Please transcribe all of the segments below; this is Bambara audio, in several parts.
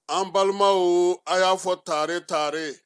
An balimaw, a y'a fɔ tare tare.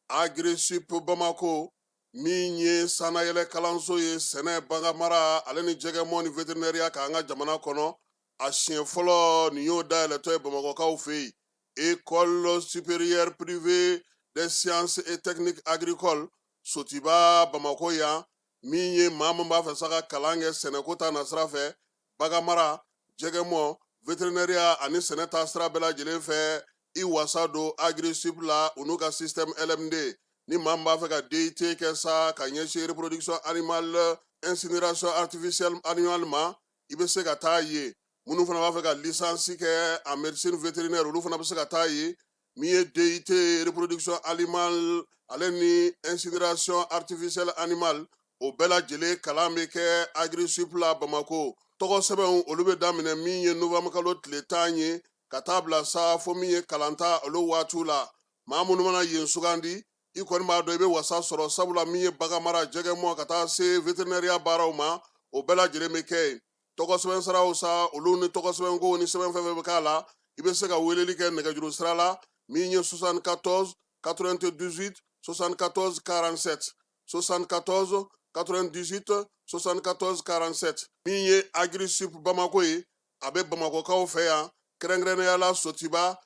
Agrisip Bamako, min ye sannayɛlɛ kalanso ye sɛnɛ, baganmara ale ni jɛgɛmɔ ni vétérinaire k'an ka jamana kɔnɔ, a siɲɛ fɔlɔ nin y'o dayɛlɛtɔ ye Bamakɔkaw fɛ yen. École supérieure privée des sciences et techniques agricoles, Sotiba, Bamako yan. Min ye maa min b'a fɛ sa ka kalan kɛ sɛnɛko ta nasira fɛ, baganmara, jɛgɛmɔ, vétérinaire ani sɛnɛ ta sira bɛɛ lajɛlen fɛ, i wasa don Agrisip la, u n'u ka système LMD. Ni maa min b'a fɛ ka DUT kɛ sa ka ɲɛsin reproduction animale, incinération artificielle animale ma, i bɛ se ka taa yen. Minnu fana b'a fɛ ka licence kɛ en médecine vétérinaire, olu fana bɛ se ka taa yen. Min ye DUT reproduction animale ale ni incinération artificielle animale, o bɛɛ lajɛlen kalan bɛ kɛ Agrisip la Bamako. Tɔgɔ sɛbɛnw, olu bɛ daminɛ min ye novembre kalo tile 10 ye, ka taa bila sa fo min ye kalanta olu waatiw la. Maa minnu mana yen sugandi, i kɔni b'a dɔn i bɛ wasa sɔrɔ, sabula min ye baganmara, jɛgɛmɔ, ka taa se vétérinaire baaraw ma, o bɛɛ lajɛlen bɛ kɛ yen. Tɔgɔ sɛbɛn siraw sa, olu ni tɔgɔ sɛbɛnko ni sɛbɛn fɛn fɛn bɛ k'a la, i bɛ se ka weleli kɛ nɛgɛjuru sira la, min ye 74 98 74 47, 74 98 74 47. Min ye Agrisip Bamako ye, a bɛ Bamakɔkaw fɛ yan, kɛrɛnkɛrɛnnenya la Sotiba,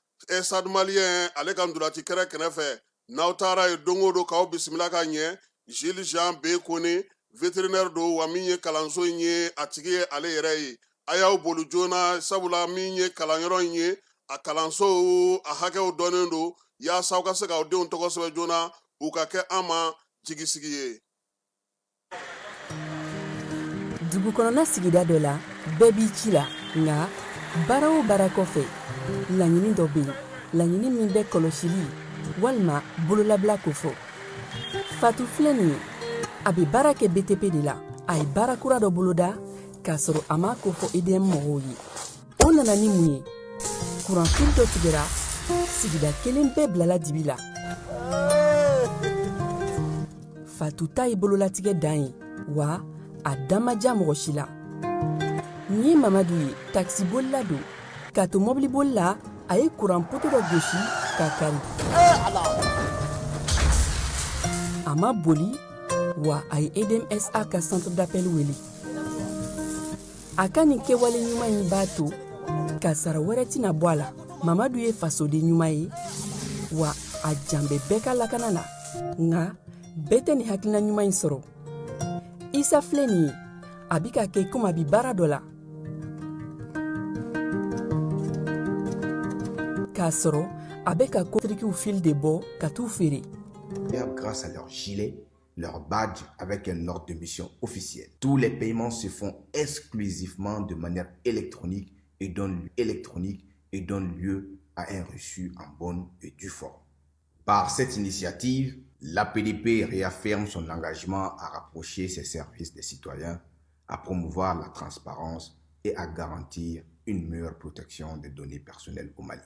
Stade Malien ale ka ntolaci kɛrɛ kɛrɛfɛ. N'aw taara yen don o don, k'aw bisimila ka ɲɛ. Gilles Jean B Kone, vétérinaire don, wa min ye kalanso in ye, a tigi ye ale yɛrɛ ye. A y'aw boli joona, sabula min ye kalanyɔrɔ in ye, a kalanso a hakɛw dɔnnen don, yaasa aw ka se k'aw denw tɔgɔ sɛbɛn joona, u ka kɛ an ma jigisigi ye. Dugu kɔnɔna sigida dɔ la, bɛɛ b'i ci la, nka baara o baara kɔfɛ, laɲini dɔ bɛ yen, laɲini min bɛ kɔlɔsili walima bololabila kofɔ. Fatu filɛ nin ye, a bɛ baara kɛ BTP de la. A ye baara kura dɔ boloda k'a sɔrɔ a m'a kofɔ EDM mɔgɔw ye. O nana ni mun ye? Kuranfili dɔ tigɛra, sigida kelen bɛɛ bilala dibi la. Fatu ta ye bololatigɛ dan ye, wa a da ma diya mɔgɔ si la. Nin ye Mamadu ye, takisibolila don. K'a to mɔbiliboli la, a ye kuran poto dɔ gosi k'a kari. A ma boli, wa a ye EDMSA ka centre d'appel wele. A ka nin kɛwale ɲuman in b'a to kasara wɛrɛ tɛna bɔ a la. Mamadu ye fasoden ɲuman ye, wa a jan bɛ bɛɛ ka lakana la. Nka bɛɛ tɛ nin hakilina ɲuman in sɔrɔ. Isa filɛ nin ye, a bi ka kɛ komi a bi baara dɔ la, k'a sɔrɔ a bɛ ka kotirikiw fil de bɔ ka t'u feere. Grâce à leur gilet, leur badge avec un ordre de mission officiel. Tous les paiements se font exclusivement de manière électronique et donnent lieu à un reçu en bonne et due forme. Par cette initiative, l'APDP réaffirme son engagement à rapprocher ses services des citoyens, à promouvoir la transparence et à garantir une meilleure protection des données personnelles au Mali.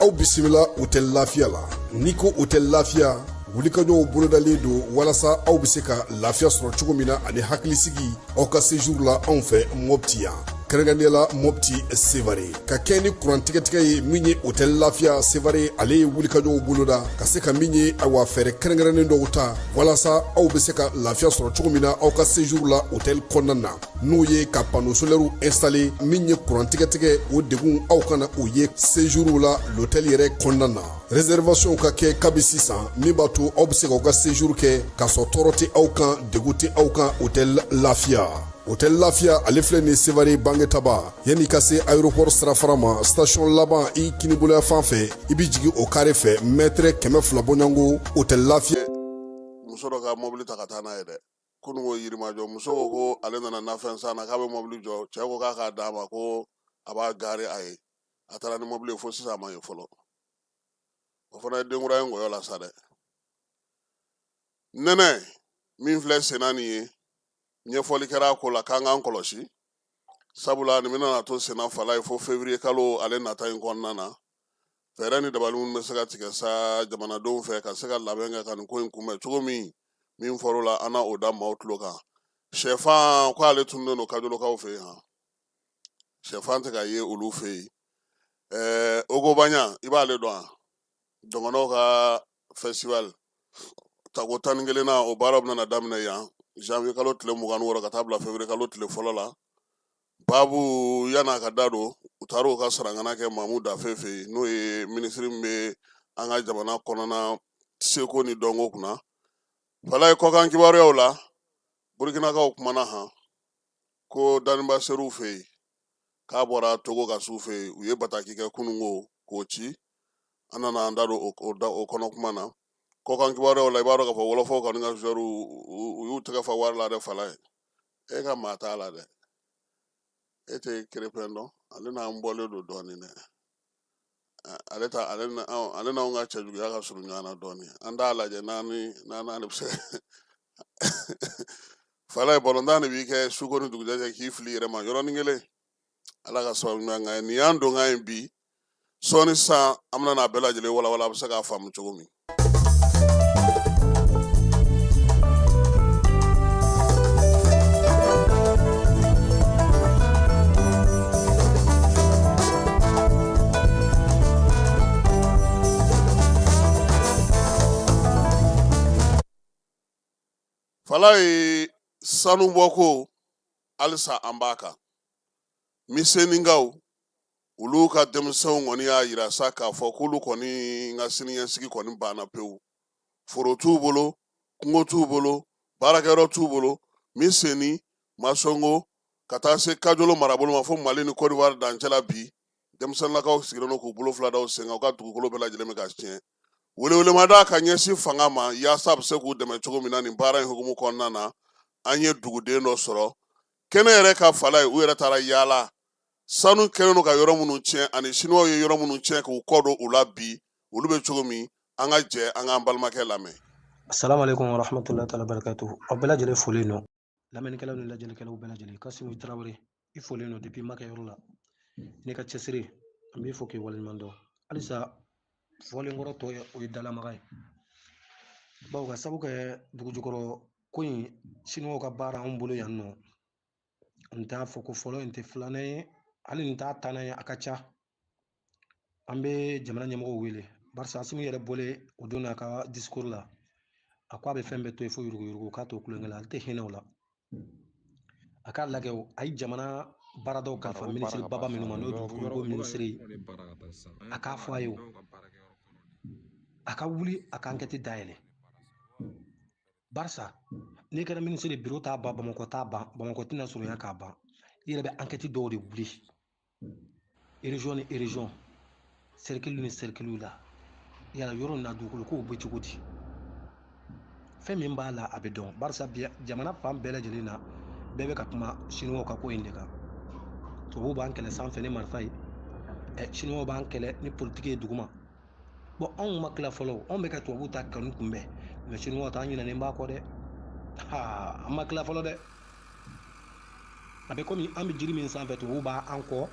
Aw bisimila Hôtel Lafiya la. N'i ko Hôtel Lafiya, wulikajɔw bolodalen don walasa aw bɛ se ka lafiya sɔrɔ cogo min na ani hakilisigi aw ka séjour la anw fɛ Mɔpti yan, kɛrɛnkɛrɛnnenya la Mɔpti Sevare. Ka kɛ ni kuran tigɛtigɛ ye, min ye Hôtel Lafiya Sevare, ale ye wulikajɔw boloda ka se ka min ye, ayiwa, fɛɛrɛ kɛrɛnkɛrɛnnen dɔw ta walasa aw bɛ se ka lafiya sɔrɔ cogo min na aw ka séjour la hôtel kɔnɔna na, n'o ye ka panneau solaire installé. Min ye kuran tigɛtigɛ, o degun aw kana o ye séjour la l'hôtel yɛrɛ kɔnɔna na. Réservation ka kɛ kabi sisan, min b'a to aw bɛ se k'aw ka séjour kɛ k'a sɔrɔ tɔɔrɔ tɛ aw kan, degun tɛ aw kan. Hôtel Lafiya. Hôtel Lafia ale filɛ nin Sevare Bangetaba yanni ka se aéroport sirafara ma station laban i kiniboloya fan fɛ i bɛ jigin o kare fɛ mètre 200 bɔɲɔgɔnko Hôtel Lafia. Muso dɔ ka mobili ta ka taa n'a ye dɛ kunun ko Yirimajɔ muso ko ko ale nana nafɛn san na k'a bɛ mobili jɔ cɛ ko k'a k'a d'a ma ko a b'a gare a ye a taara ni mobili ye fo sisan a ma ye fɔlɔ o fana ye denkura ye ngɔyɔ la sa dɛ nɛnɛ min filɛ senna nin ye ɲɛfɔli kɛra a ko la k'an k'an kɔlɔsi sabula nin bɛna to senna fala ye fo février kalo ale nata in kɔnɔna na fɛɛrɛ ni dabali minnu bɛ se ka tigɛ sa jamanadenw fɛ ka se ka labɛn kɛ ka nin ko in kunbɛn cogo min min fɔr'o la an na o da maaw tulo kan sɛfan ko ale tununnen don kajolokaw fɛ yen han sɛfan tɛ ka ye olu fɛ yen ɛɛ ogobanya i b'ale dɔn wa dɔgɔnɔw ka festival tako 11nan o baaraw bɛna daminɛ yan janvier kalo tile 26 ka taa bila février kalo tile 1 la babu yan'a ka da don u taara u ka sarangana kɛ Mamu Dafe fɛ yen n'o ye minisiri min bɛ an ka jamana kɔnɔna seko ni dɔnko kunna fala ye kɔkan kibaruyaw la Burkinakaw kumana han ko daniba ser'u fɛ yen k'a bɔra Togo ka s'u fɛ yen u ye bataki kɛ kununko k'o ci an nana an da don o kɔnɔ kuma na kɔkan kibaruyaw la i b'a dɔn k'a fɔ wɔlɔfɔw kɔni ka joueur u y'u tɛgɛ fa wari la dɛ fala ye e ka maa t'a la dɛ e tɛ kerepɛn dɔn ale n'an bɔlen don dɔɔnin dɛ ale ta ale ale n'anw ka cɛjuguya ka surun ɲɔgɔn na dɔɔnin an t'a lajɛ n'an ni n'an n'ale bɛ se fala ye balontan de b'i kɛ suko ni dugujɛ cɛ k'i fili i yɛrɛ ma yɔrɔnin kelen ala ka sababu ɲuman k'an ye nin y'an donkan ye bi sɔɔni sisan an bɛna n'a bɛɛ lajɛlen walawala a bɛ se k'a faamu cogo min. Fala ye sanubɔko halisa an b'a kan Miseninkaw olu ka denmisɛnw kɔni y'a yira sa k'a fɔ k'olu kɔni ka siniɲɛsigi kɔni banna pewu foro t'u bolo kungo t'u bolo baarakɛyɔrɔ t'u bolo Miseni Masongo ka taa se Kajolo marabolo ma fo Mali ni Côte d'Ivoire dancɛ la bi denmisɛnninlakaw sigilen don k'u bolo fila da u sen kan u ka dugukolo bɛɛ lajɛlen bɛ ka tiɲɛ welewelemada ka ɲɛsin fanga ma yaasa a bɛ se k'u dɛmɛ cogo min na nin baara in hukumu kɔnɔna na an ye duguden dɔ sɔrɔ kɛnɛ yɛrɛ ka fala ye u yɛrɛ taara yaala sanu kɛlen don ka yɔrɔ minnu tiɲɛ ani siniwaw ye yɔrɔ minnu tiɲɛ k'u kɔ don u la bi olu bɛ cogo min an ka jɛ an k'an balimakɛ lamɛn. Assalamu alaikum warahmatullahi taala barakatuhu. Aw bɛɛ lajɛlen folen don. Lamɛnnikɛlaw ni lajɛlikɛlaw bɛɛ lajɛlen Kasimu Tarawele i folen don depuis Makɛ yɔrɔ la. N'i ka cɛsiri an b'i fo k'i waleɲuman dɔn. Halisa fɔlen kɔrɔ tɔ ye o ye dalamaga ye. Bawo ka sabu kɛ dugu jukɔrɔ ko in siniwaw ka baara anw bolo yan nɔ. N t'a fɔ ko fɔlɔ in tɛ filanan ye hali n t'a tannan ye a ka ca. An bɛ jamana ɲɛmɔgɔw wele barisa Asimu yɛrɛ bɔlen o don n'a ka discours la a ko a bɛ fɛn bɛɛ to yen fo yuruguyurugu k'a t'o kulonkɛ la ale tɛ hinɛ o la. A k'a lajɛ o a ye jamana baaradaw kalifa minisiri baba minnu ma n'o ye dugukolo minisiri ye a k'a fɔ a ye o a ka wuli a ka enquête dayɛlɛ barisa n'i kɛra minisiri biro t'a ban Bamakɔ t'a ban Bamakɔ tɛna surunya k'a ban i yɛrɛ bɛ enquête dɔw de wuli région ni région cercle ni cercle la yala yɔrɔ in na dugukolo kow bɛ cogo di fɛn min b'a la a bɛ dɔn barisa bi jamana fan bɛɛ lajɛlen na bɛɛ bɛ ka kuma siniwaw ka ko in de kan tubabuw b'an kɛlɛ sanfɛ ni marifa ye siniwaw b'an kɛlɛ ni politiki ye duguma bɔn anw ma tila fɔlɔ anw bɛ ka tubabuw ta kanu kunbɛn mɛ siniwaw ta an ɲinɛnen b'a kɔ dɛ an ma tila fɔlɔ dɛ a bɛ komi an bɛ jiri min sanfɛ tubabuw b'an kɔ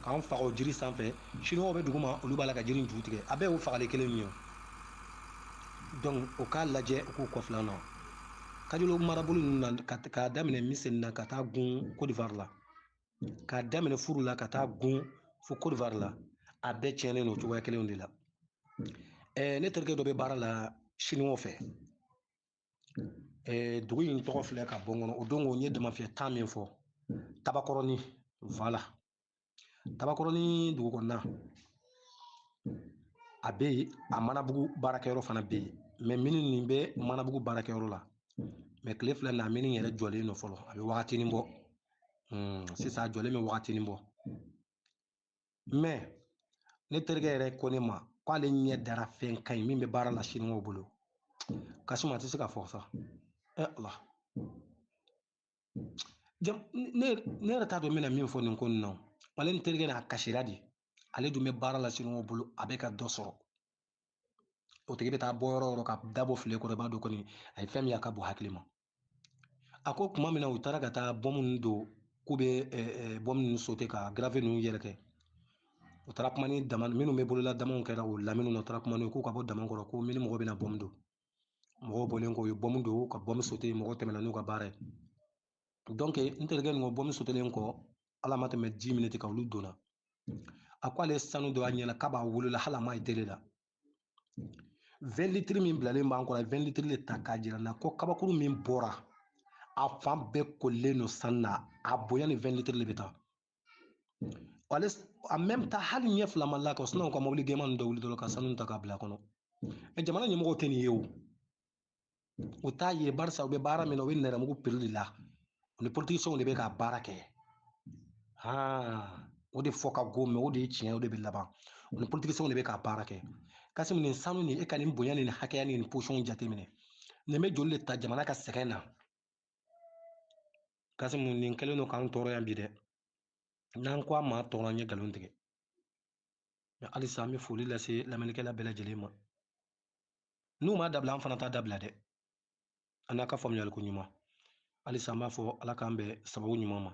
k'an faga o jiri sanfɛ siniwaw bɛ duguma olu b'a la ka jiri in ju tigɛ a bɛɛ y'o fagali kelen ye donc o k'a lajɛ u k'u kɔfilan na Kajolo marabolo ninnu na k'a daminɛ Miseni na ka taa gun Côte d'Ivoire la k'a daminɛ Furu la ka taa gun fo Côte d'Ivoire la a bɛɛ tiɲɛnen don cogoya kelenw de la ne terikɛ dɔ bɛ baara la siniwaw fɛ dugu in tɔgɔ filɛ ka bɔ n kɔnɔ o don ko n ye damafiyɛ tan min fɔ Tabakɔrɔni voilà Tabakɔrɔni dugu kɔnɔna a bɛ yen a Manabugu baarakɛyɔrɔ fana bɛ yen mɛ mini nin bɛ Manabugu baarakɛyɔrɔ la mɛ tile filɛ nin na mini yɛrɛ jɔlen don fɔlɔ a bɛ wagatinin bɔ Sisan a jɔlen bɛ wagatinin bɔ. Mais ne terikɛ yɛrɛ ko ne ma k'ale ɲɛ dara fɛn ka ɲi min bɛ baara la siniwaw bolo. Kasimu, a tɛ se ka fɔ sa. Ɛ Ala. Jam, ne yɛrɛ t'a dɔn n bɛna min fɔ nin ko nin na. Ale ni terikɛ a kasira de. Ale dun bɛ baara la siniwaw bolo, a bɛ ka dɔ sɔrɔ. O tigi bɛ taa bɔ yɔrɔ o yɔrɔ ka da bɔ file kɔrɔ, i b'a dɔn kɔni a ye fɛn min ye a ka bon hakili ma. A ko tuma min na u taara ka taa bɔmu ninnu don, k'u bɛ bɔmu ninnu sote ka gravier ninnu yɛrɛkɛ. U taara kuma ni dama minnu bɛ bolola damaw kɛra o lamini na, u taara kuma n'u ye k'u ka bɔ dama kɔrɔ, ko mini mɔgɔ bɛna bɔmu don. Mɔgɔw bɔlen kɔ, u ye bɔmu don ka bɔmu sote, mɔgɔw tɛmɛna n'u ka baara ye. Donc n terikɛ nin ko bɔmu sotelen kɔ, ala ma tɛmɛ 10 minutes kan, olu donna. A ko ale ye sanu don a ɲɛna k'a b'a wolola, hali a ma ye télé la. 20 litres min bilalen b'an kɔrɔ, a ye 20 litres de ta k'a jira n na ko kabakuru min bɔra, a fan bɛɛ kolilen don sanu na, a bonya ni 20 litres de bɛ taa. Ale en même temps hali ɲɛ fila ma la ka sinɔn ka mobili gɛlɛman ninnu dɔ wuli dɔrɔn ka sanu ta k'a bila a kɔnɔ. Mɛ jamana ɲɛmɔgɔw tɛ nin ye o. U t'a ye barisa u bɛ baara min na, u bɛ nɛrɛmugu piri de la. U ni politiciens de bɛ ka baara kɛ. O de fɔ ka go, mɛ o de ye tiɲɛ, o de bɛ laban. U ni politiciens de bɛ ka baara kɛ. Kasimu, nin sanu nin, e ka nin bonya ni nin hakɛya ni nin position jateminɛ. Nin bɛ joli de ta jamana ka sɛgɛn na. Kasimu, nin kɛlen don k'an tɔɔrɔ yan bi dɛ. N'an ko a ma tɔɔrɔ, an ye nkalon tigɛ. Mɛ halisa an bɛ foli lase lamɛnnikɛla bɛɛ lajɛlen ma. N'u m'a dabila, an fana t'a dabila dɛ. An n'a ka faamuyali ko ɲuman. Halisa an b'a fɔ Ala k'an bɛn sababu ɲuman ma.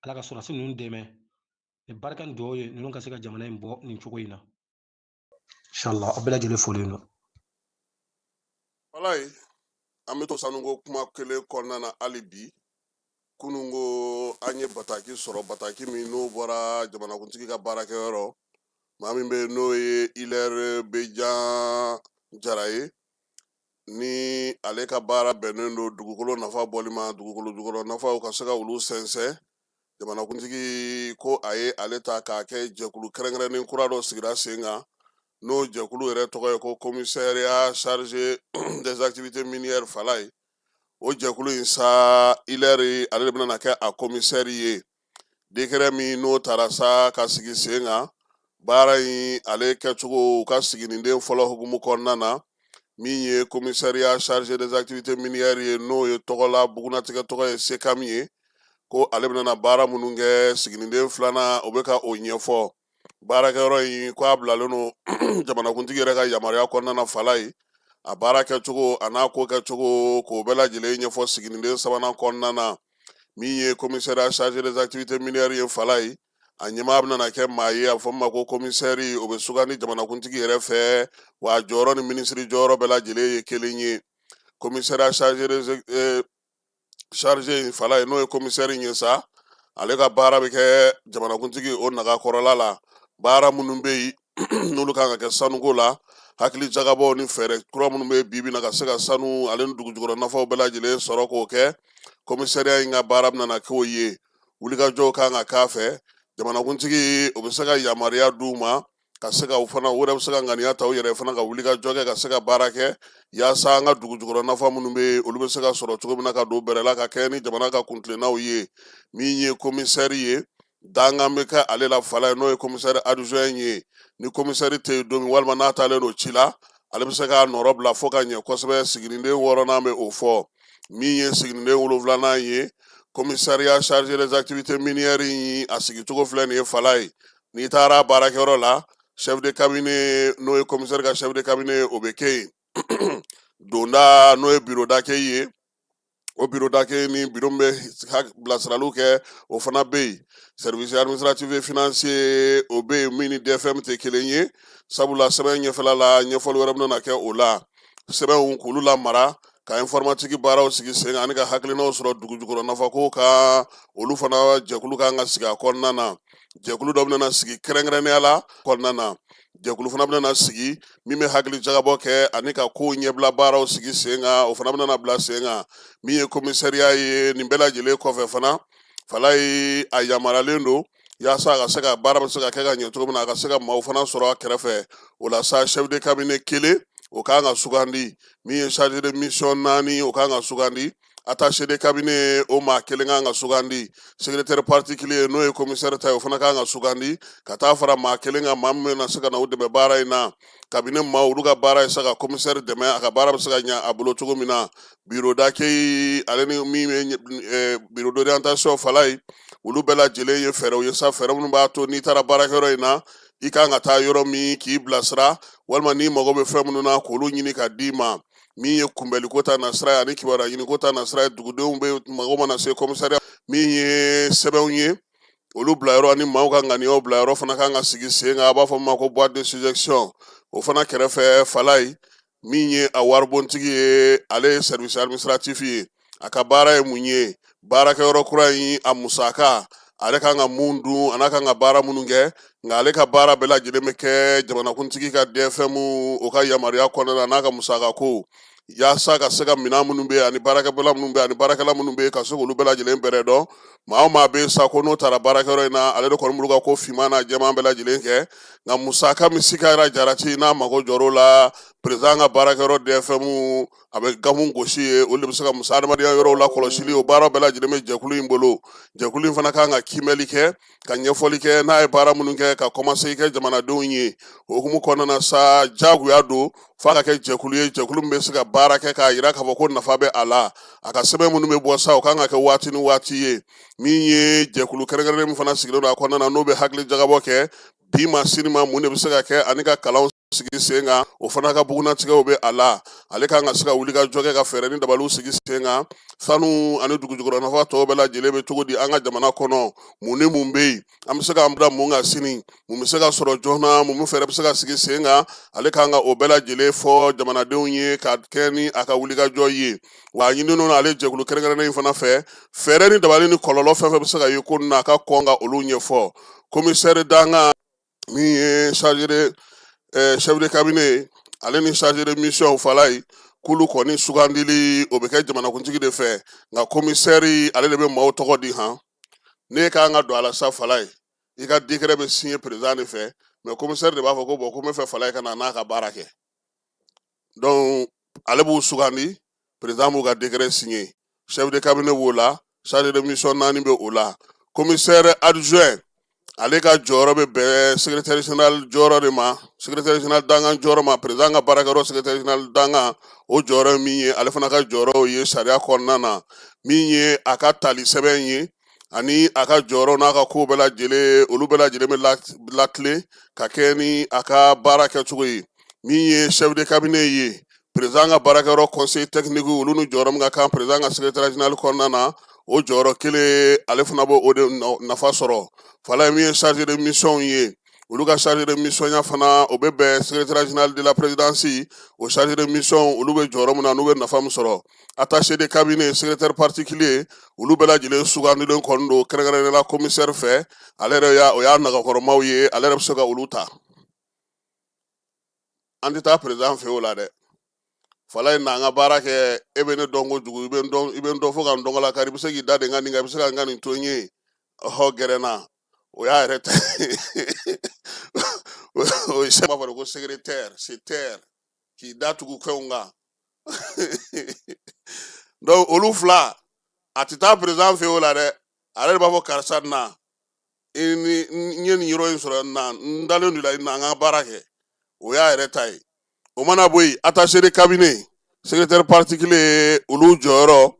Ala ka sɔrɔdasi ninnu dɛmɛ. Ni barika ni dugawu ye, ninnu ka se ka jamana in bɔ nin cogo in na. Inshallah, aw bɛɛ lajɛlen folen don. Walayi, an bɛ to sanuko kuma kelen kɔnɔna na hali bi. Kunun ko an ye bataki sɔrɔ, bataki min n'o bɔra jamanakuntigi ka baarakɛyɔrɔ, maa min bɛ yen n'o ye Hilaire Bejan Jara ye, ni ale ka baara bɛnnen don dugukolo nafa bɔli ma, dugukolo jukɔrɔ nafaw ka se ka olu sɛnsɛn. Jamanakuntigi ko a ye ale ta k'a kɛ jɛkulu kɛrɛnkɛrɛnnen kura dɔ sigira sen kan, n'o jɛkulu yɛrɛ tɔgɔ ye ko commissariat chargé des activités minières Falaye. O jɛkulu in sa, Hilaire ale de bɛna kɛ a commissaire ye. Décret min n'o taara sa ka sigi sen kan, baara in ale kɛcogo, u ka siginiden fɔlɔ hukumu kɔnɔna na, min ye commissariat chargé des activités minières ye, n'o ye tɔgɔ la bugunatigɛ tɔgɔ ye SECAM ye, ko ale bɛna baara minnu kɛ, siginiden filanan o bɛ ka o ɲɛfɔ. Baarakɛyɔrɔ in ko a bilalen don jamanakuntigi yɛrɛ ka yamaruya kɔnɔna na Falaye. A baara kɛcogo a n'a ko kɛcogo, k'o bɛɛ lajɛlen ɲɛfɔ siginiden sabanan kɔnɔna na. Min ye commissariat chargé des activités minières ye Falaye, a ɲɛmaa bɛna kɛ maa ye a bɛ fɔ min ma ko commissaire, o bɛ sugandi jamanakuntigi yɛrɛ fɛ, wa a jɔyɔrɔ ni minisiri jɔyɔrɔ bɛɛ lajɛlen ye kelen ye. Commissariat chargé Falaye, n'o ye commissaire ye sa, ale ka baara bɛ kɛ jamanakuntigi o naga kɔrɔla la. Baara minnu bɛ yen n'olu kan ka kɛ sanuko la, hakili jagabɔw ni fɛɛrɛ kura minnu bɛ bi bi na ka se ka sanu ale ni dugujukɔrɔ nafaw bɛɛ lajɛlen sɔrɔ k'o kɛ, commissariat in ka baara bɛna k'o ye. Wulikajɔw kan ka k'a fɛ, jamanakuntigi o bɛ se ka yamaruya d'u ma ka se ka u fana, u yɛrɛ bɛ se ka ŋaniya ta u yɛrɛ fana ka wulikajɔ kɛ ka se ka baara kɛ, yaasa an ka dugujukɔrɔ nafa minnu bɛ yen, olu bɛ se ka sɔrɔ cogo min na ka don bɛrɛ la ka kɛ ni jamana ka kuntilennaw ye. Min ye commissaire ye, dankan bɛ kɛ ale la Falaye, n'o ye commissaire adjoint ye. Ni commissaire tɛ yen don min, walima n'a taalen don ci la, ale bɛ se k'a nɔrɔ bila fo ka ɲɛ kosɛbɛ. Siginiden wɔɔrɔnan bɛ o fɔ. Min ye siginiden wolonfilanan ye, commissariat chargé des activités minières in, a sigicogo filɛ nin ye Falaye. N'i taara baarakɛyɔrɔ la, chef de cabinet, n'o ye commissaire ka chef de cabinet, o bɛ kɛ yen. Donda, n'o ye bureau d'accueil ye, o bureau d'accueil ni bureau min bɛ bilasiraliw kɛ, o fana bɛ yen. Service administratif et financier, o bɛ yen, min ni DFM tɛ kelen ye, sabula sɛbɛn ɲɛfɛla la, ɲɛfɔli wɛrɛ bɛna kɛ o la. Sɛbɛnw k'olu lamara, ka informatique baaraw sigi sen kan, ani ka hakilinaw sɔrɔ dugujukɔrɔ nafako kan, olu fana jɛkulu kan ka sigi a kɔnɔna na. Jɛkulu dɔ bɛna sigi kɛrɛnkɛrɛnnenya la kɔnɔna na. Jɛkulu fana bɛna sigi min bɛ hakili jagabɔ kɛ ani ka kow ɲɛbila baaraw sigi sen kan, o fana bɛna bila sen kan. Min ye commissariat ye, nin bɛɛ lajɛlen kɔfɛ fana, Falaye a yamaruyalen don yaasa a ka se ka baara bɛ se ka kɛ ka ɲɛ cogo min na, a ka se ka maaw fana sɔrɔ a kɛrɛfɛ. O la sa, chef de cabinet kelen, o kan ka sugandi. Min ye chargé de mission naani, o kan ka sugandi. Attaché de cabinet, o maa kelen kan ka sugandi. Secrétaire particulier, n'o ye commissaire ta ye, o fana kan ka sugandi ka taa fara maa kelen kan, maa min bɛna se ka na u dɛmɛ baara in na. Cabinet maa, olu ka baara ye sa ka commissaire dɛmɛ, a ka baara bɛ se ka ɲɛ a bolo cogo min na. Bureau d'accueil, ale ni min bɛ bureau d'orientation, Falaye, olu bɛɛ lajɛlen ye fɛɛrɛw ye sa, fɛɛrɛ minnu b'a to n'i taara baarakɛyɔrɔ in na, i kan ka taa yɔrɔ min k'i bilasira, walima n'i mago bɛ fɛn minnu na, k'olu ɲini ka d'i ma. Min ye kunbɛliko ta nasira ye ani kibaruya ɲiniko ta nasira ye, dugudenw bɛ mago mana se commissariat, min ye sɛbɛnw ye, olu bilayɔrɔ ani maaw ka ŋaniyaw bilayɔrɔ fana kan ka sigi sen kan, a b'a fɔ min ma ko boîte de suggestion. O fana kɛrɛfɛ, Falaye, min ye a waribontigi ye, ale ye service administratif ye. A ka baara ye mun ye? Baarakɛyɔrɔ kura in, a musaka, ale kan ka mun dun, a n'a kan ka baara minnu kɛ. Nka ale ka baara bɛɛ lajɛlen bɛ kɛ jamanakuntigi ka DFM o ka yamaruya kɔnɔna na, n'a ka musaka ko, yaasa ka se ka minɛn minnu bɛ yen ani baarakɛbala minnu bɛ yen ani baarakɛla minnu bɛ yen, ka se k'olu bɛɛ lajɛlen bɛrɛ dɔn. Maa o maa bɛ yen sa ko n'o taara baarakɛyɔrɔ in na, ale de kɔni b'olu ka ko finman n'a jɛman bɛɛ lajɛlen kɛ. Nka musaka min sikayara jarati n'a mago jɔr'o la, président ka baarakɛyɔrɔ DFM a bɛ gamu gosi ye, olu de bɛ se ka musa adamadenya yɔrɔw la kɔlɔsili. O baara bɛɛ lajɛlen bɛ jɛkulu in bolo. Jɛkulu in fana kan ka kiimɛli kɛ, ka ɲɛfɔli kɛ n'a ye baara minnu kɛ, ka kɔmasegin kɛ jamanadenw ye. O hukumu kɔnɔna na sa, jagoya don f'a ka kɛ jɛkulu ye, jɛkulu min bɛ se ka baara kɛ k'a yira k'a fɔ ko nafa bɛ a la. A ka sɛbɛn minnu bɛ bɔ sa, o kan ka kɛ waati ni waati ye. Min ye jɛkulu kɛrɛnkɛrɛnnen min fana sigilen don a kɔnɔna na, n'o bɛ hakili jagabɔ kɛ bi ma sini ma, mun de bɛ se ka kɛ, ani ka kalanw sigi sen kan, o fana ka bugunnatigɛw bɛ a la. Ale kan ka se ka wuli ka jɔ kɛ, ka fɛɛrɛ ni dabaliw sigi sen kan. Sanu ani dugujukɔrɔ nafa tɔw bɛɛ lajɛlen bɛ cogo di an ka jamana kɔnɔ? Mun ni mun bɛ yen? An bɛ se k'an bila mun kan sini? Mun bɛ se ka sɔrɔ joona? Mun fɛɛrɛ bɛ se ka sigi sen kan? Ale kan ka o bɛɛ lajɛlen fɔ jamanadenw ye ka kɛ ni a ka wulikajɔ ye. Wa a ɲininen don ale jɛkulu kɛrɛnkɛrɛnnen in fana fɛ, fɛɛrɛ ni dabali ni kɔlɔlɔ fɛn fɛn bɛ se ka ye ko na, a ka kɔn ka olu ɲɛfɔ. Commissaire dankan, min ye chargé de chef de cabinet, ale ni chargé de mission, Falaye, k'olu kɔni sugandili, o bɛ kɛ jamanakuntigi de fɛ. Nka commissaire, ale de bɛ maaw tɔgɔ di. Han, ne kan ka don a la sa, Falaye, i ka décret bɛ signer président de fɛ, mais commissaire de b'a fɔ ko bon, ko n bɛ fɛ Falaye ka na n'a ka baara kɛ. Donc ale b'u sugandi, président b'u ka décret signer. Chef de cabinet b'o la, chargé de mission naani bɛ o la. Commissaire adjoint, ale ka jɔyɔrɔ bɛ bɛn secrétaire général jɔyɔrɔ de ma, secrétaire général dankan jɔyɔrɔ ma. Président ka baarakɛyɔrɔ secrétaire général dankan, o jɔyɔrɔ ye min ye, ale fana ka jɔyɔrɔ ye sariya kɔnɔna na, min ye a ka tali sɛbɛn ye ani a ka jɔyɔrɔ n'a ka kow bɛɛ lajɛlen, olu bɛɛ lajɛlen bɛ latilen ka kɛ ni a ka baara kɛcogo ye. Min ye chef de cabinet ye, président ka baarakɛyɔrɔ conseil technique, olu ni jɔyɔrɔ min ka kan président ka secrétaire général kɔnɔna na, o jɔyɔrɔ kelen, ale fana b'o de nafa sɔrɔ. Falaye, min ye chargé de mission ye, olu ka chargé de mission ya fana, o bɛ bɛn secrétaire général de la présidence, o chargé de mission, olu bɛ jɔyɔrɔ min na, n'u bɛ nafa min sɔrɔ. Attaché de cabinet, secrétaire particulier, olu bɛɛ lajɛlen sugandilen kɔni don kɛrɛnkɛrɛnnenya la commissaire fɛ. Ale yɛrɛ y'a, o y'a nagakɔrɔmaw ye, ale yɛrɛ bɛ se ka olu ta. An tɛ taa président fɛ o la dɛ. Falaye, na an ka baara kɛ. E bɛ ne dɔn kojugu, i bɛ n dɔn, i bɛ n dɔn fo ka n dɔn la kari. I bɛ se k'i da de n ka nin kan, i bɛ se ka n ka nin to n ye. Ɔhɔ, gɛrɛ n na, o y'a yɛrɛ ta, o ye b'a fɔ ko secrétaire se taire, k'i da tugu fɛnw kan. Donc olu fila, a tɛ taa président fɛ o la dɛ. Ale de b'a fɔ karisa na, i ni n ye nin yɔrɔ in sɔrɔ na, n dalen don i la, i na an ka baara kɛ. O y'a yɛrɛ ta ye. O mana bɔ yen, attaché de cabinet, secrétaire particulier, olu jɔyɔrɔ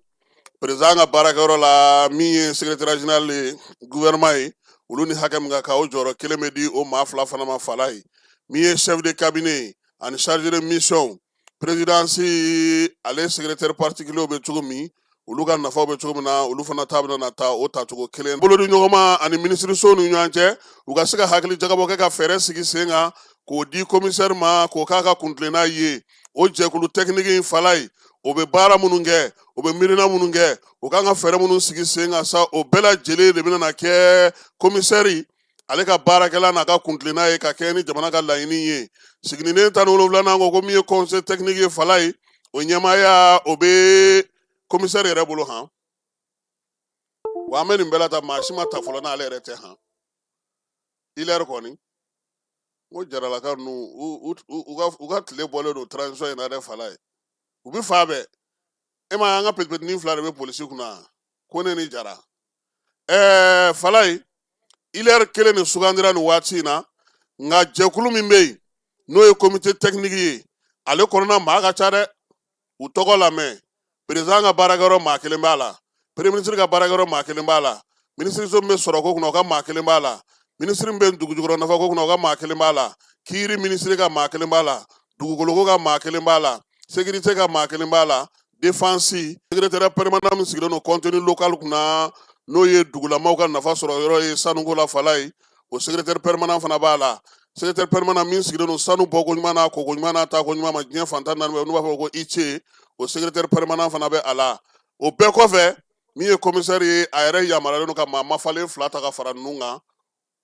président ka baarakɛyɔrɔ la, min ye secrétaire général ye gouvernement ye, olu ni hakɛ min ka kan, o jɔyɔrɔ kelen bɛ di o maa fila fana ma. Falaye, min ye chef de cabinet ani chargé de mission présidence, ale secrétaire particulier bɛ cogo min, olu ka nafaw bɛ cogo min na, olu fana ta bɛna ta o tacogo kelen. Bolodi ɲɔgɔnma ani minisiriso ni ɲɔgɔn cɛ, u ka se ka hakili jagabɔ kɛ ka fɛɛrɛ sigi sen kan k'o di commissaire ma, k'o k'a ka kuntilenna ye. O jɛkulu technique in, Falaye, o bɛ baara minnu kɛ, o bɛ miirina minnu kɛ, o kan ka fɛɛrɛ minnu sigi sen kan sa, o bɛɛ lajɛlen de bɛna kɛ commissaire ale ka baarakɛla n'a ka kuntilenna ye, ka kɛ ni jamana ka laɲini ye. Siginiden 17nan ko min ye conseil technique ye, Falaye, o ɲɛmaaya, o bɛ commissaire yɛrɛ bolo. Han, wa an bɛ nin bɛɛ la ta, maa si ma ta fɔlɔ n'ale yɛrɛ tɛ. Han, ilɛri kɔni, n ko jaralaka ninnu, u ka tile bɔlen don transition in na dɛ. Falaye, u bɛ fa bɛɛ. E ma ye an ka petipetinin fila de bɛ polisi kunna, Kone ni Jara. Falayi, Hilaire kelen de sugandira nin waati in na, nka jɛkulu min bɛ yen n'o ye comité technique ye, ale kɔnɔna maa ka ca dɛ. U tɔgɔ lamɛn: président ka baarakɛyɔrɔ maa kelen b'a la, premier ministre ka baarakɛyɔrɔ maa kelen b'a la, minisiriso min bɛ sɔrɔko kunna, o ka maa kelen b'a la, minisiri min bɛ dugujukɔrɔ nafako kunna, o ka maa kelen b'a la, kiiri minisiri ka maa kelen b'a la, dugukoloko ka maa kelen b'a la, sécurité ka maa kelen b'a la, défense, secrétaire permanent min sigilen don contenu local kunna, n'o ye dugulamaw ka nafa sɔrɔ yɔrɔ ye sanuko la, Falayi, o secrétaire permanent fana b'a la, secrétaire permanent min sigilen don sanu bɔko ɲuman n'a koko ɲuman n'a taako ɲuman ma diɲɛ fan 14 bɛɛ, n'u b'a fɔ ko ICE, o secrétaire permanent fana bɛ a la. O bɛɛ kɔfɛ, min ye commissaire ye, a yɛrɛ yamaruyalen don ka maa mafalen fila ta ka fara ninnu kan.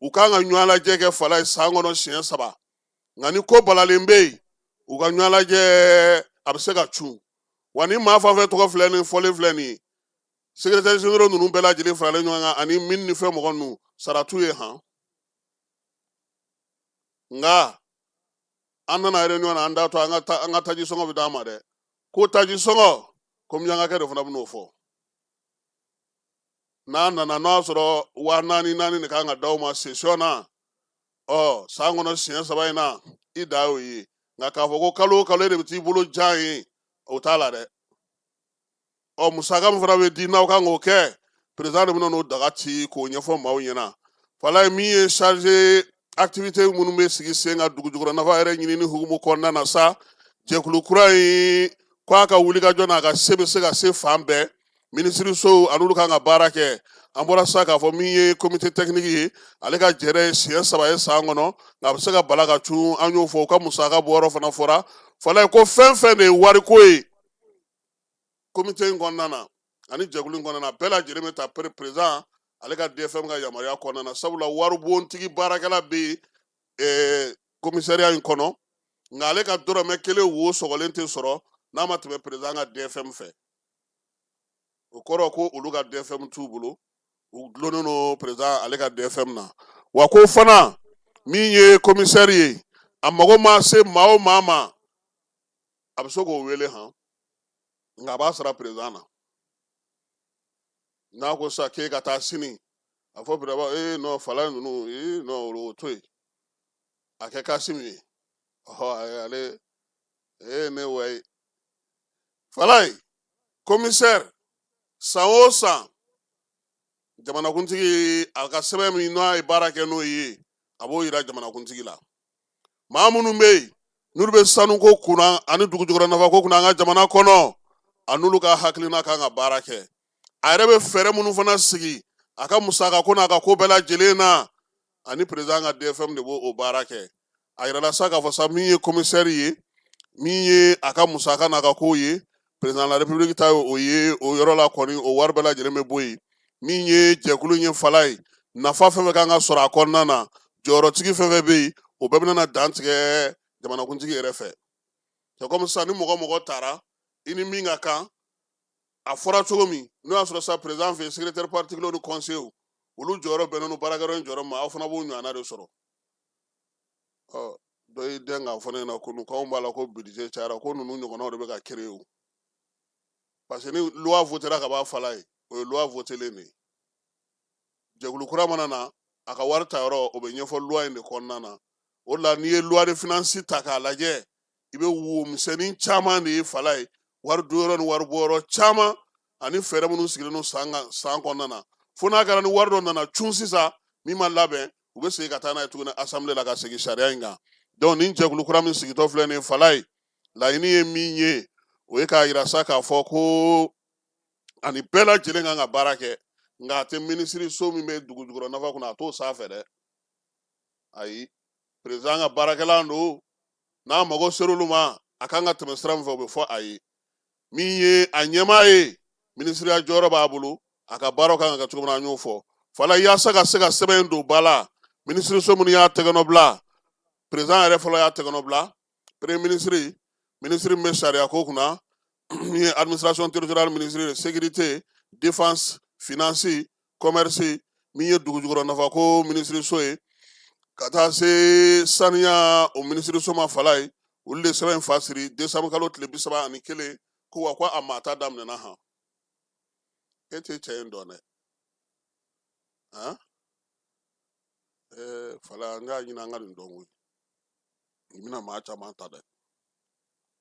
U kan ka ɲɔgɔn lajɛ kɛ, Falayi, san kɔnɔ siɲɛ saba, nka ni ko balalen bɛ yen, u ka ɲɔgɔn lajɛ a bɛ se ka cun. Wa ni maa fɛn fɛn tɔgɔ filɛ nin fɔlen filɛ nin ye, secrétaire généraux ninnu bɛɛ lajɛlen faralen ɲɔgɔn kan ani min ni fɛn mɔgɔ ninnu, sara t'u ye han. Nka an nana réunion na, an da to an ka taji sɔngɔ bɛ d'an ma dɛ. Ko taji sɔngɔ ko miyankakɛ de fana bɛn'o fɔ n'a nana, n'o y'a sɔrɔ 4000 naani de kan ka d'aw ma session na. Ɔ san kɔnɔ siɲɛ saba in na, i da y'o ye. Nka k'a fɔ ko kalo o kalo e de bɛ t'i bolo jan ye, o t'a la dɛ. Ɔ musaka min fana bɛ di n'aw kan k'o kɛ, président de bɛna n'o daga ci k'o ɲɛfɔ maaw ɲɛna. Falayi, min ye chargé activité minnu bɛ sigi sen kan dugu jukɔrɔ nafa yɛrɛ ɲinini hukumu kɔnɔna na sa, jɛkulu kura in ko a ka wulikajɔ n'a ka se bɛ se ka se fan bɛɛ, minisirisow an'olu kan ka baara kɛ. An bɔra sisan k'a fɔ min ye comité technique ye, ale ka jɛrɛ ye siɲɛ saba ye san kɔnɔ, nka a bɛ se ka bala ka cun, an y'o fɔ. U ka musaka bɔyɔrɔ fana fɔra. Falayi, ko fɛn fɛn de ye wariko ye comité in kɔnɔna na ani jɛkulu in kɔnɔna na, bɛɛ lajɛlen bɛ ta président ale ka DFM ka yamaruya kɔnɔna na, sabula waribontigi baarakɛla bɛ yen commissariat in kɔnɔ, nka ale ka dɔrɔmɛ kelen wo sɔgɔlen tɛ sɔrɔ n'a ma tɛmɛ président ka DFM fɛ. O kɔrɔ ko olu ka DFM t'u bolo, u dulonnen don président ale ka DFM na. Wa ko fana min ye commissaire ye, a mago ma se maa o maa ma, a bɛ se k'o wele han, nka a b'a sara président na. N'a ko sisan k'e ka taa sini, a fɔ président ee non, Falayi ninnu, ee non, o to yen, a kɛ Kasimi ye. Ɔhɔ, ale ee ne wayi. Falayi, commissaire, san o san jamanakuntigi a ka sɛbɛn min n'a ye baara kɛ n'o ye, a b'o yira jamanakuntigi la. Maa minnu bɛ yen n'olu bɛ sanuko kunna ani dugujukɔrɔ nafako kunna an ka jamana kɔnɔ, a n'olu ka hakilina kan ka baara kɛ. A yɛrɛ bɛ fɛɛrɛ minnu fana sigi a ka musakako n'a ka ko bɛɛ lajɛlen na, ani président ka DFM de b'o o baara kɛ. A yirala sa k'a fɔ sa, min ye commissaire ye, min ye a ka musaka n'a ka kow ye, président de la république ta ye o ye. O yɔrɔ la kɔni, o wari bɛɛ lajɛlen bɛ bɔ yen. Min ye jɛkulu in ye, Falayi, nafa fɛn fɛn kan ka sɔrɔ a kɔnɔna na, jɔyɔrɔtigi fɛn fɛn bɛ yen, o bɛɛ bɛna dantigɛ jamanakuntigi yɛrɛ fɛ. C'est comme sisan ni mɔgɔ mɔgɔ taara i ni min ka kan, a fɔra cogo min, n'o y'a sɔrɔ sa président fɛ, secrétaire particulier ni conseiller, olu jɔyɔrɔ bɛnnen don baarakɛyɔrɔ in jɔyɔrɔ ma, aw fana b'o ɲɔgɔnna de sɔrɔ. Ɔ dɔ y'i dɛn k'a fɔ ne ɲɛna ko k'anw b'a la ko budget cayara, ko ninnu ɲɔgɔnnaw de bɛ ka créer o, parce que ni loi votera ka ban, Falayi, o ye loi votelen de ye. Jɛkulu kura mana na, a ka wari ta yɔrɔ, o bɛ ɲɛfɔ loi in de kɔnɔna na. O de la, n'i ye loi de finance ta k'a lajɛ, i bɛ wo misɛnnin caman de ye, Falayi, wari don yɔrɔ ni wari bɔ yɔrɔ caman ani fɛɛrɛ minnu sigilen don san kan san kɔnɔna na, fo n'a kɛra ni wari dɔ nana cun sisan min ma labɛn, u bɛ segin ka taa n'a ye tuguni assemblée la ka segin sariya in kan. Donc nin jɛkulu kura min sigitɔ filɛ nin ye, Falayi, laɲini ye min ye, o ye k'a yira sa k'a fɔ ko ani bɛɛ lajɛlen kan ka baara kɛ, nka a tɛ minisiri so min bɛ dugu jukɔrɔ nafa kunna, a t'o sanfɛ dɛ. Ayi, président ka baarakɛlan don, n'a mago ser'olu ma, a kan ka tɛmɛ sira min fɛ, o bɛ fɔ a ye. Min ye a ɲɛmaa ye, minisiriya jɔyɔrɔ b'a bolo, a ka baaraw kan ka kɛ cogo min na, an y'o fɔ. Fala, yaasa ka se ka sɛbɛn in don ba la, minisiriso minnu y'a tɛgɛnɔ bila, président yɛrɛ fɔlɔ y'a tɛgɛnɔ bila, premier ministre, ministre min bɛ sariya ko kunna, min ye administration territoriale ministre de sécurité, défense, finance, commerce, min ye dugujukɔrɔ nafako minisiriso ye, ka taa se saniya o minisiriso ma. Falayi, olu de sɛbɛn in fa siri décembre kalo tile 31. Ko wa ko a maa ta daminɛna han. E tɛ cɛ in dɔn dɛ. Han, ee fala, an k'a ɲini an ka nin dɔn koyi. I bɛna maa caman ta dɛ.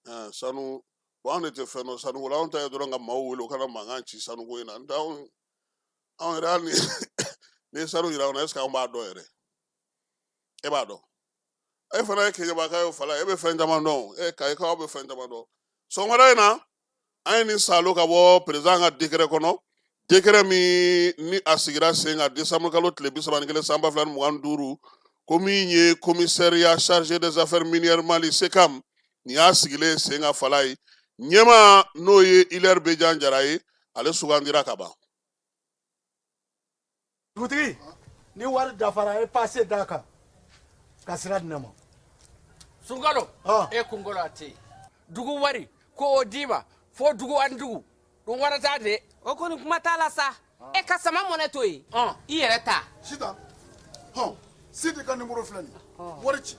Ɛɛ sanu bon, anw de tɛ fɛn dɔn sanuko la. Anw ta ye dɔrɔn ka maaw wele u kana mankan ci sanuko in na. N tɛ anw yɛrɛ, hali ni n'i ye sanu yira anw na, est ce que anw b'a dɔn yɛrɛ? E b'a dɔn? E fana ye keɲɛbaka ye o fala, e bɛ fɛn caman dɔn. E kayikaw bɛ fɛn caman dɔn. Sɔgɔmada in na, an ye nin salo ka bɔ président ka décret kɔnɔ, décret min ni a sigira sen kan décembre kalo tile 31 san 2025, ko min ye commissariat chargé des affaires minières Mali, SECAM, nin y'a sigilen sen kan fala ye. Ɲɛmaa n'o ye Hilaire Bejan Jara ye, ale sugandira ka ban. Dugutigi, ni wari dafara, e pase d'a kan ka sira di ne ma. Sunkalo, e kunkolo a tɛ yen. Dugu wari ko o d'i ma fo dugu ani dugu dun wara t'a de. O kɔni kuma t'a la sa. E ka sama mɔnɛ to yen, i yɛrɛ ta. Sitan hɔn, Sidi ka nimoro filɛ nin ye, wari ci.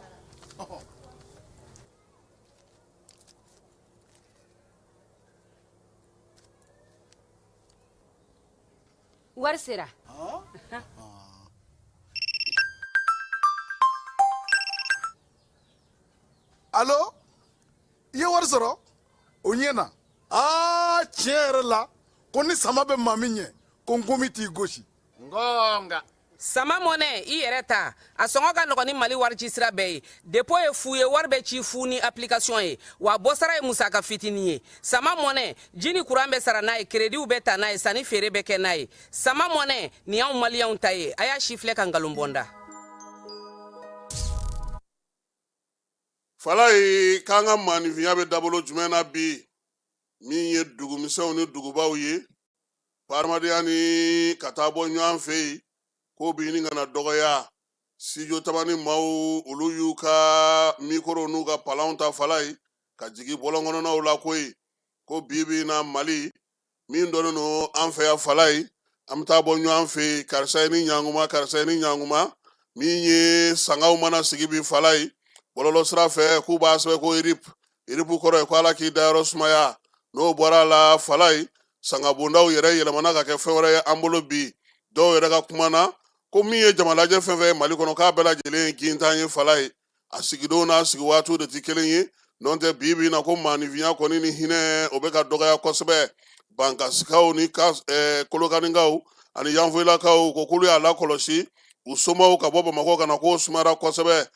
Wari sera. Alo, i ye wari sɔrɔ o ɲɛ na. Aa, tiɲɛ yɛrɛ la, ko ni sama bɛ maa min ɲɛ, ko nkomi t'i gosi. Ngonga. Sama mɔnɛ, i yɛrɛ ta, a sɔngɔ ka nɔgɔn ni Mali wari ci sira bɛɛ ye. Dépôt ye fu ye, wari bɛ ci fu ni application ye, wa bɔsara ye musaka fitinin ye. Sama mɔnɛ, ji ni kuran bɛ sara n'a ye, kerediw bɛ ta n'a ye, sanni feere bɛ kɛ n'a ye. Sama mɔnɛ nin y'anw maliyɛnw ta ye. A y'a si filɛ ka nkalon bɔ n da. Falaye, k'an ka maaninfinya bɛ dabolo jumɛn na bi, min ye dugumisɛnw ni dugubaw ye, hadamadenya ni ka taa bɔ ɲɔgɔn fɛ yen, ko bɛ ɲini ka na dɔgɔya. Studio Tamani maaw, olu y'u ka mikoro n'u ka palanw ta Falaye ka jigin bɔlɔn kɔnɔnaw la koyi, ko bi bi in na Mali min dɔnnen don an fɛ yan Falaye, an bɛ taa bɔ ɲɔgɔn fɛ yen, karisa ye ni ɲankuma, karisa ye ni ɲankuma. Min ye sangaw mana sigi bi Falaye bɔlɔlɔ sira fɛ, k'u b'a sɛbɛn ko RIP. RIP kɔrɔ ye ko Ala k'i dayɔrɔ sumaya. N'o bɔra a la Falaye, sangabondaw yɛrɛ yɛlɛmana ka kɛ fɛn wɛrɛ ye an bolo bi. Dɔw yɛrɛ ka kuma na, ko min ye jamalajɛ fɛn fɛn ye Mali kɔnɔ, k'a bɛɛ lajɛlen ye gintan ye Falaye. A sigidenw n'a sigi waatiw de tɛ kelen ye. N'o tɛ, bi bi in na, ko maaninfinya kɔni ni hinɛ, o bɛ ka dɔgɔya kosɛbɛ. Bankasikaw ni Kolokanikaw ani Yanfoyilakaw ko k'olu y'a lakɔlɔsi u somaw ka bɔ Bamakɔ ka na, k'o sumayara kosɛbɛ.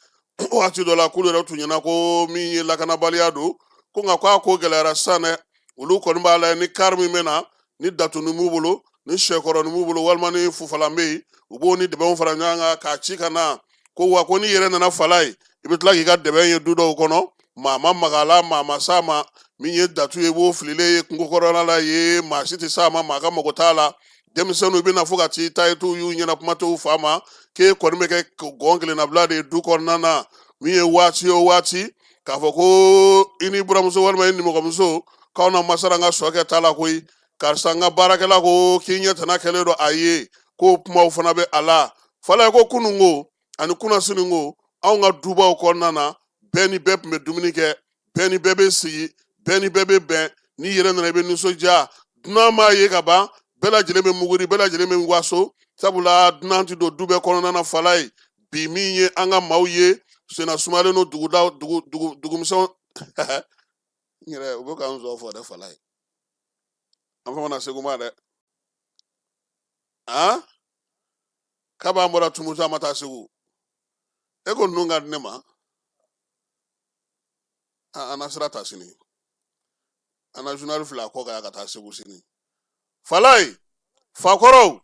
Waati dɔ la, k'olu yɛrɛ tun ɲɛna ko min ye lakanabaliya don, ko nka k'a ko gɛlɛyara sisan dɛ. Olu kɔni b'a lajɛ ni kari min bɛ na, ni datuni b'u bolo, ni sɛkɔrɔni b'u bolo, walima ni fufalan bɛ yen, u b'o ni dɛbɛnw fara ɲɔgɔn kan k'a ci ka na. Ko wa ko n'i yɛrɛ nana Falaye, i bɛ tila k'i ka dɛbɛn ye du dɔw kɔnɔ, maa ma maga a la, maa ma s'a ma. Min ye datu ye, i b'o fililen ye kungo kɔnɔna la ye, maa si tɛ s'a ma, maa ka mago t'a la. Denmisɛnninw bɛ na fo ka t'i ta ye t'u y'u ɲɛna, kuma t'u fa ma, k'e kɔni bɛ kɛ gɔn kelennabila de ye du kɔnɔna na. Min ye waati o waati k'a fɔ ko i ni buramuso walima i nimɔgɔmuso k'aw na masala, n ka sɔ kɛ ta la koyi, karisa n ka baarakɛla ko k'i ɲɛ tana kɛlen don a ye, k'o kumaw fana bɛ a la Falaye. Ko kununko ani kunasini ko, anw ka dubaw kɔnɔna na, bɛɛ ni bɛɛ tun bɛ dumuni kɛ, bɛɛ ni bɛɛ bɛ sigi, bɛɛ ni bɛɛ bɛ bɛn. N'i yɛrɛ nana, i bɛ nisɔndiya. Dunan m'a ye ka ban, bɛɛ lajɛlen bɛ muguri, bɛɛ lajɛlen bɛ waso, sabula dunan tɛ don du bɛɛ kɔnɔna na Falaye. Bi min ye an ka maaw ye senna sumalen don duguda dugu dugu dugumisɛnw n yɛrɛ, u bɛ ka n zɔ fɔ dɛ Falaye. An fana na Segu ma dɛ, han, kab'an bɔra Tumutu, an ma taa Segu. E ko ninnu ka di ne ma. An na sira ta sini, an na journal fila kɔ kan ka taa Segu sini Falaye. Fakɔrɔw,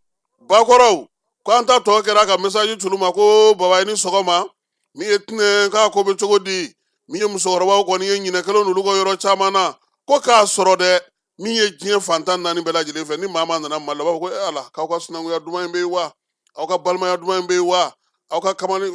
bakɔrɔw, ko an ta tɔ kɛra ka message tulu ma ko baba i ni sɔgɔma. Min ye tinɛ k'a ko bɛ cogo di? Min ye musokɔrɔbaw kɔni ye ɲinɛ kelen n'olu ka yɔrɔ caman na, ko k'a sɔrɔ dɛ, min ye diɲɛ fantan naani bɛɛ lajɛlen fɛ, ni maa maa nana Mali la, u b'a fɔ ko e Ala, k'aw ka sinankunya duman in bɛ yen wa, aw ka balimaya duman in bɛ yen wa, aw ka kamalen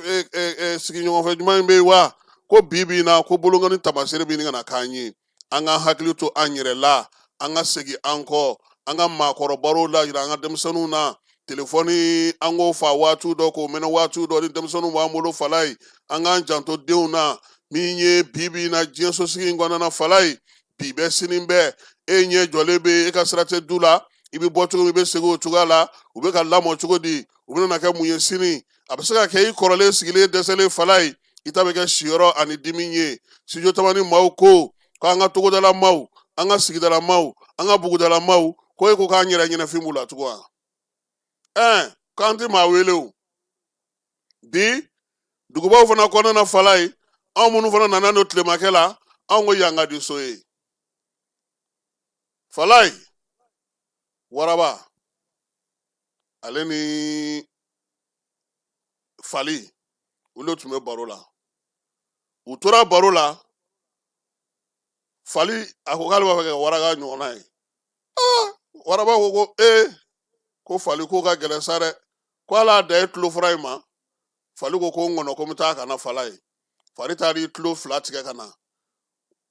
sigiɲɔgɔnfɛ duman in bɛ yen wa. Ko bi bi in na, ko bolonkɔni taamasere bɛ ɲini ka na k'an ye. An ka hakili to an yɛrɛ la, an ka segin an kɔ, an ka maakɔrɔ barow lajira an ka denmisɛnninw na. Telefɔni, an k'o fa waatiw dɔ, k'o mɛnɛ waatiw dɔ, ni denmisɛnninw b'an bolo Falaye, an k'an janto denw na. Min ye bi bi in na diɲɛ sosigi in kɔnɔna na Falaye, Bi bɛ sini bɛɛ, e ɲɛ jɔlen bɛ, e ka sira tɛ du la. I bɛ bɔ cogo min, i bɛ segin o cogoya la. U bɛ ka lamɔ cogo di? U bɛna kɛ mun ye sini? A bɛ se ka kɛ i kɔrɔlen sigilen dɛsɛlen fala ye, i ta bɛ kɛ siyɔrɔ ani dimi ye. Studio Tamani maaw ko k'an ka togodala maaw, an ka sigidala maaw, an ka bugudala maaw ko e ko k'an yɛrɛ ɲɛnafin b'u la tugun wa? K'an tɛ maa wele o. Bi dugubaw fana kɔnɔna na fala ye, anw minnu fana nana don tilemakɛ la, anw ko yan ka di so ye fala ye. Waraba ale ni fali, olu de tun bɛ baro la. U tora baro la, fali a ko k'ale b'a fɛ ka waraka ɲɔgɔnna ye. Aa, waraba ko ko ee, ko fali ko ka gɛlɛn sa dɛ, ko ala da ye tulo fura in ma. Fali ko ko n kɔnɔ, ko n bɛ taa ka na fala ye. Fali taara i tulo fila tigɛ ka na.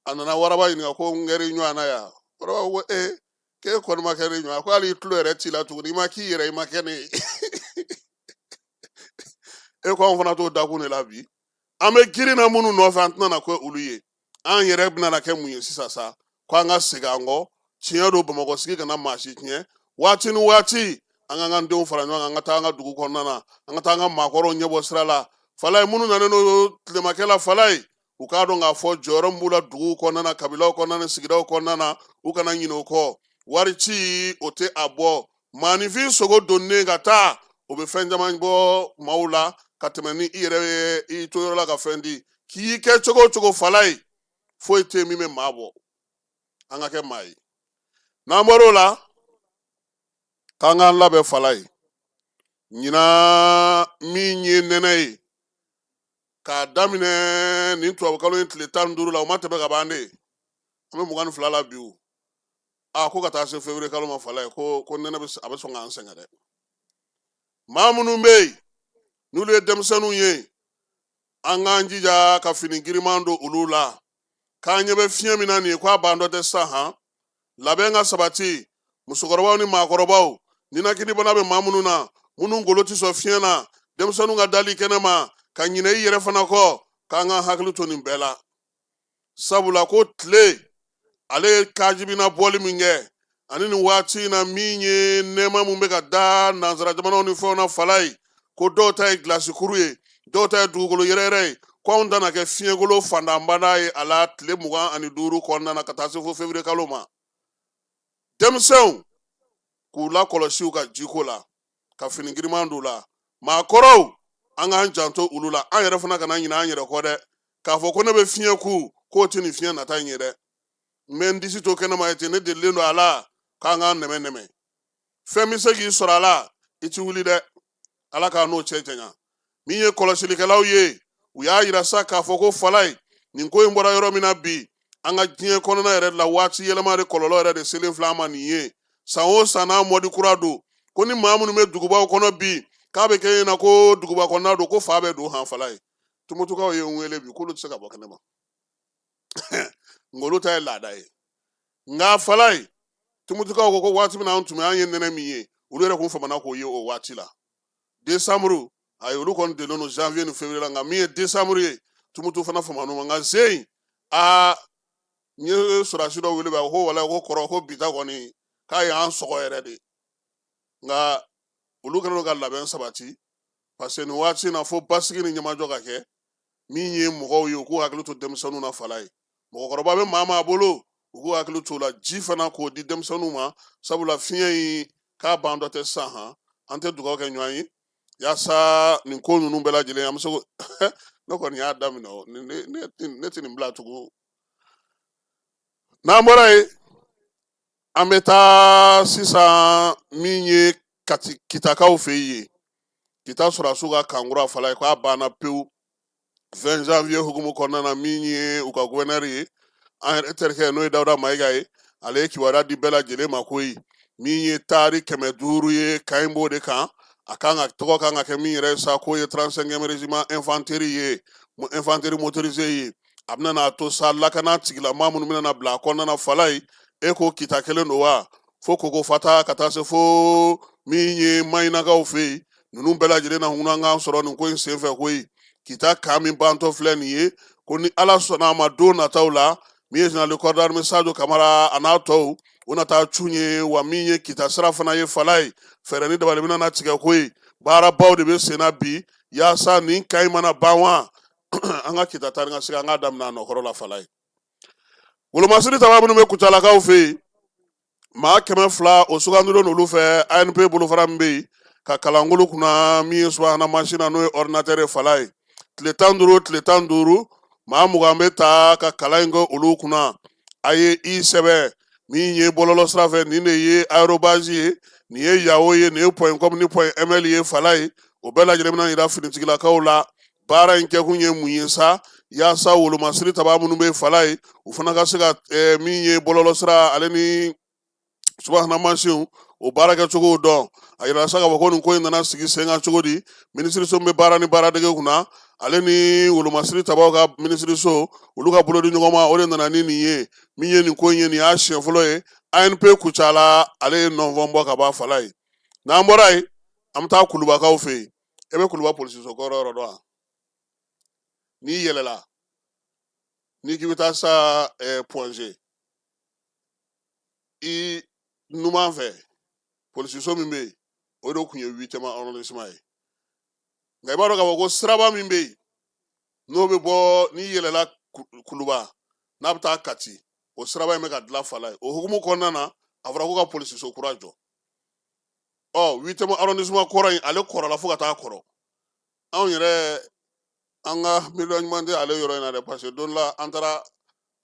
A nana waraba ɲininka ko n kɛra i ɲɔgɔnna ya? Waraba ko ee, k'e kɔni ma kɛ ne ɲɔgɔn, ko hali i tulo yɛrɛ t'i la tuguni, i ma k'i yɛrɛ, i ma kɛ ne ye. E ko anw fana t'o dakun de la bi. An bɛ girin na minnu nɔfɛ, an tɛna na kɛ olu ye. An yɛrɛ bɛna na kɛ mun ye sisan sa? Ko an ka segin an kɔ. Tiɲɛ don, Bamakɔ sigi kana maa si tiɲɛ. Waati ni waati, an k'an ka denw fara ɲɔgɔn kan, an ka taa an ka dugu kɔnɔna na, an ka taa an ka maakɔrɔw ɲɛbɔ sira la falaye. Minnu nanen don tilemakɛ la falaye, u k'a dɔn k'a fɔ jɔyɔrɔ min b'u la duguw kɔnɔna na, kabilaw kɔnɔna na, sigidaw kɔnɔna na, u kana ɲinɛ o kɔ. Wari ci o tɛ a bɔ. Maaninfin sogo donnen ka taa, o bɛ fɛn caman bɔ maaw la ka tɛmɛ ni i yɛrɛ ye i to yɔrɔ la ka fɛn di. K'i kɛ cogo o cogo falaye, foyi tɛ yen min bɛ maa bɔ. An ka kɛ maa ye. N'an bɔr'o la, k'an k'an labɛn falaye. Ɲinan min ye nɛnɛ ye, k'a daminɛ nin tubabukalo in tile 15 la, o ma tɛmɛ ka ban de, an bɛ 22 la bi o. A ko ka taa se février kalo ma falaye, ko nɛnɛ bɛ, a bɛ sɔn k'an sɛgɛn dɛ. Maa minnu bɛ yen n'olu ye denmisɛnninw ye, an k'an jija ka fini giriman don olu la. K'an ɲɛ bɛ fiɲɛ min na nin ye, k'a ban dɔ tɛ sisan han. Labɛn ka sabati. Musokɔrɔbaw ni maakɔrɔbaw, ninakilibana bɛ maa minnu na, minnu golo tɛ sɔn fiɲɛ na, denmisɛnninw ka dali kɛnɛ ma, ka ɲinɛ i yɛrɛ fana kɔ, k'an ka hakili to nin bɛɛ la. Sabula ko tile ale ye kajibina bɔli min kɛ, ani nin waati in na min ye nɛɛma min bɛ ka da nansara jamanaw ni fɛnw na falaye, ko dɔw ta ye gilasikuru ye, dɔw ta ye dugukolo yɛrɛyɛrɛ ye, ko anw tɛna kɛ fiɲɛkolo fantanbada ye a la tile 25 kɔnɔna na ka taa se fo février kalo ma. Denmisɛnw k'u lakɔlɔsi u ka jiko la, ka fini giriman don u la. Maakɔrɔw, an k'an janto olu la. An yɛrɛ fana kana ɲinɛ an yɛrɛ kɔ dɛ, k'a fɔ ko ne bɛ fiɲɛ ku, k'o tɛ nin fiɲɛ nata in ye dɛ. N bɛ n disi to kɛnɛma ye ten, ne delilen don a la. K'an k'an nɛmɛ nɛmɛ, fɛn bɛ se k'i sɔrɔ a la, i ti wuli dɛ. Ala k'a n'o cɛ janya. Min ye kɔlɔsilikɛlaw ye, u y'a yira sa k'a fɔ ko falaye, nin ko in bɔra yɔrɔ min na bi, an ka diɲɛ kɔnɔna yɛrɛ la, waati yɛlɛma de kɔlɔlɔ yɛrɛ de selen filɛ an ma nin ye. San o san n'a mɔdi kura don, ko ni maa minnu bɛ dugubaw kɔnɔ bi, k'a bɛ kɛ ɲɛna ko duguba kɔnɔna don, ko fa bɛ don han falaye. Tumutukaw ye n wele bi k'olu tɛ se ka bɔ kɛnɛma, nk'olu ta ye laada ye. Nka falaye, tumutukaw ko ko waati min na an tun bɛ, an ye nɛnɛ min ye, olu yɛrɛ kun famana k'o ye o waati la desanburu. Ayi, olu kɔni delilen don janvier ni février la, nka min ye desanburu ye, Tumutu fana famana ma. Nka zen aa, n ye sɔrɔdasi dɔ wele bi, a ko walayi, ko kɔrɔ, ko bi ta kɔni k'a y'an sɔgɔ yɛrɛ de. Nka olu kɛlen don ka labɛn sabati, parce que nin waati in na, fo basigi ni ɲɛmajɔ ka kɛ. Min ye mɔgɔw ye, u k'u hakili to denmisɛnninw na falaye. Mɔgɔkɔrɔba bɛ maa maa bolo, u k'u hakili t'o la. Ji fana k'o di denmisɛnninw ma, sabula fiɲɛ in k'a ban dɔ tɛ sisan han. An tɛ dugawu kɛ ɲɔgɔn ye yaasa nin ko ninnu bɛɛ lajɛlen an bɛ se ko ne kɔni y'a daminɛ o, ne tɛ nin bila tugun. N'an bɔra yen, an bɛ taa sisan min ye Kati Kitakaw fɛ yen. Kita sɔrɔdasiw ka kankura falaye, k'a banna pewu 20 janvier hukumu kɔnɔna na. Min ye u ka gouverneur ye, an yɛrɛ terikɛ, n'o ye Dawuda Mayiga ye, ale ye kibaruya di bɛɛ lajɛlen ma koyi. Min ye taari 500 ye, kan in b'o de kan. A kan ka tɔgɔ kan ka kɛ min yɛrɛ ye sa, k'o ye 35e régiment infanterie ye, infanterie motorisée ye. A bɛna n'a to sa, lakana tigilamaa minnu bɛna na bila a kɔnɔna na falaye, e ko Kita kelen don wa, fo Koko Fata ka taa se fo min ye Mayinakaw fɛ yen, ninnu bɛɛ lajɛlen na hunankan sɔrɔ nin ko in senfɛ koyi. Kita kan min bantɔ filɛ nin ye, ko ni Ala sɔnna a ma, don nataw la, Min ye général de corps d'armée Sadio Kamara a n'a tɔw, u na taa cun ye. Wa min ye Kita sira fana ye fala ye, fɛɛrɛ ni dabali bɛna na tigɛ ko ye. Baarabaw de bɛ sen na bi yaasa nin kan in mana ban wa, an ka Kita taa ni ka segin, an k'a daminɛ a nɔkɔrɔ la fala ye. Wolomasiri taba minnu bɛ Kucalakaw fɛ yen, maa 200 o sugandilen olu fɛ ANP bolofara min bɛ yen ka kalankolo kunna, min ye subahana mansin na, n'o ye ordinateur ye fala ye. Tile 15, tile 15, maa 20 bɛ ta ka kalan in kɛ olu kunna. A ye i sɛbɛn min ye bɔlɔlɔ sira fɛ, nin de ye arobase ye, nin ye yahoo ye, nin ye point com ni point ml ye fala ye. O bɛɛ lajɛlen bɛna yira finitigilakaw la. Baara in kɛkun ye mun ye sa? Yaasa wolomasiri taba minnu bɛ fala ye, u fana ka se ka min ye bɔlɔlɔ sira ale ni subahana mansinw o baara kɛcogow dɔn. A yirala sa k'a fɔ ko nin ko in nana sigi sen kan cogo di? Minisiriso min bɛ baara ni baaradege kunna, ale ni wolomasiri tabaw ka minisiriso, olu ka bolodi ɲɔgɔn ma, o de nana ni nin ye. Min ye nin ko in ye, nin y'a siɲɛ fɔlɔ ye ANP Kucala ale ye nɔnfɔn bɔ ka ban fala ye. N'an bɔra yen, an bɛ taa Kulubakaw fɛ yen. E bɛ Kuluba polisiso kɔrɔ yɔrɔ dɔn wa? N'i yɛlɛla, n'i k'i bɛ taa sa Point G, i numan fɛ, polisiso min bɛ yen, o de tun ye huitième arrondissement ye. Nka i b'a dɔn k'a fɔ ko siraba min bɛ yen, n'o bɛ bɔ, n'i yɛlɛla Kuluba n'a bɛ taa Kati, o siraba in bɛ ka dilan fala ye. O hukumu kɔnɔna na, a fɔra ko ka polisiso kura jɔ. Ɔ, huitième arrondissement kɔrɔ in, ale kɔrɔla fo ka taa kɔrɔ. Anw yɛrɛ, an ka miiriya ɲuman tɛ ale yɔrɔ in na dɛ, parce que don la an taara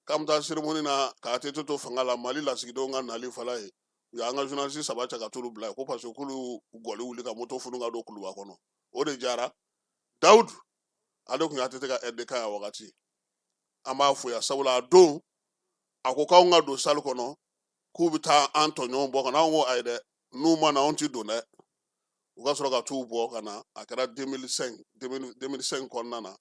k'an bɛ taa cérémonie na k'a ATT to fanga la, Mali lasigidenw ka nali fala ye, u y'an ka journaliste saba cɛ ka t'olu bila yen ko parce que k'olu gɔli wuli ka moto funu ka don Kuluba kɔnɔ. O de diyara Dawudu, ale tun ye ATT ka aide de camp a wagati. An b'a fo yan, sabula a don a ko k'anw ka don salle kɔnɔ k'u bɛ taa an tɔɲɔgɔnw bɔ ka na. Anw ko ayi dɛ, n'u ma na, anw ti don dɛ. U ka sɔrɔ ka t'u bɔ ka na. A kɛra 2005 kɔnɔna na,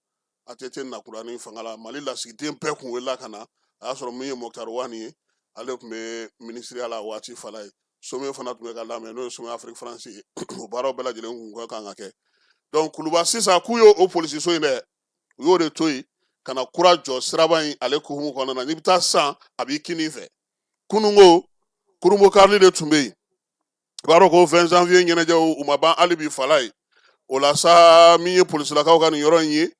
ATT nakura ni fanga la, Mali lasigiden bɛɛ kun welela ka na. A y'a sɔrɔ min ye Moctar Ouane ye, ale tun bɛ minisiriya la a waati fala ye. Sommet fana tun bɛ ka lamɛn, n'o ye sommet Afrique France ye. O baaraw bɛɛ lajɛlen kun ka kan ka kɛ. Donc Kuluba sisan, k'u y'o o polisiso in dɛ, u y'o de to yen ka na kura jɔ siraba in ale hukumu kɔnɔna na. N'i bɛ taa sisan, a b'i kinin fɛ. Kununko kurunbonkarili de tun bɛ yen. I b'a dɔn ko 20 janvier ɲɛnajɛw u ma ban hali bi fala ye. O la sa, min ye polisilakaw ka nin yɔrɔ in ye,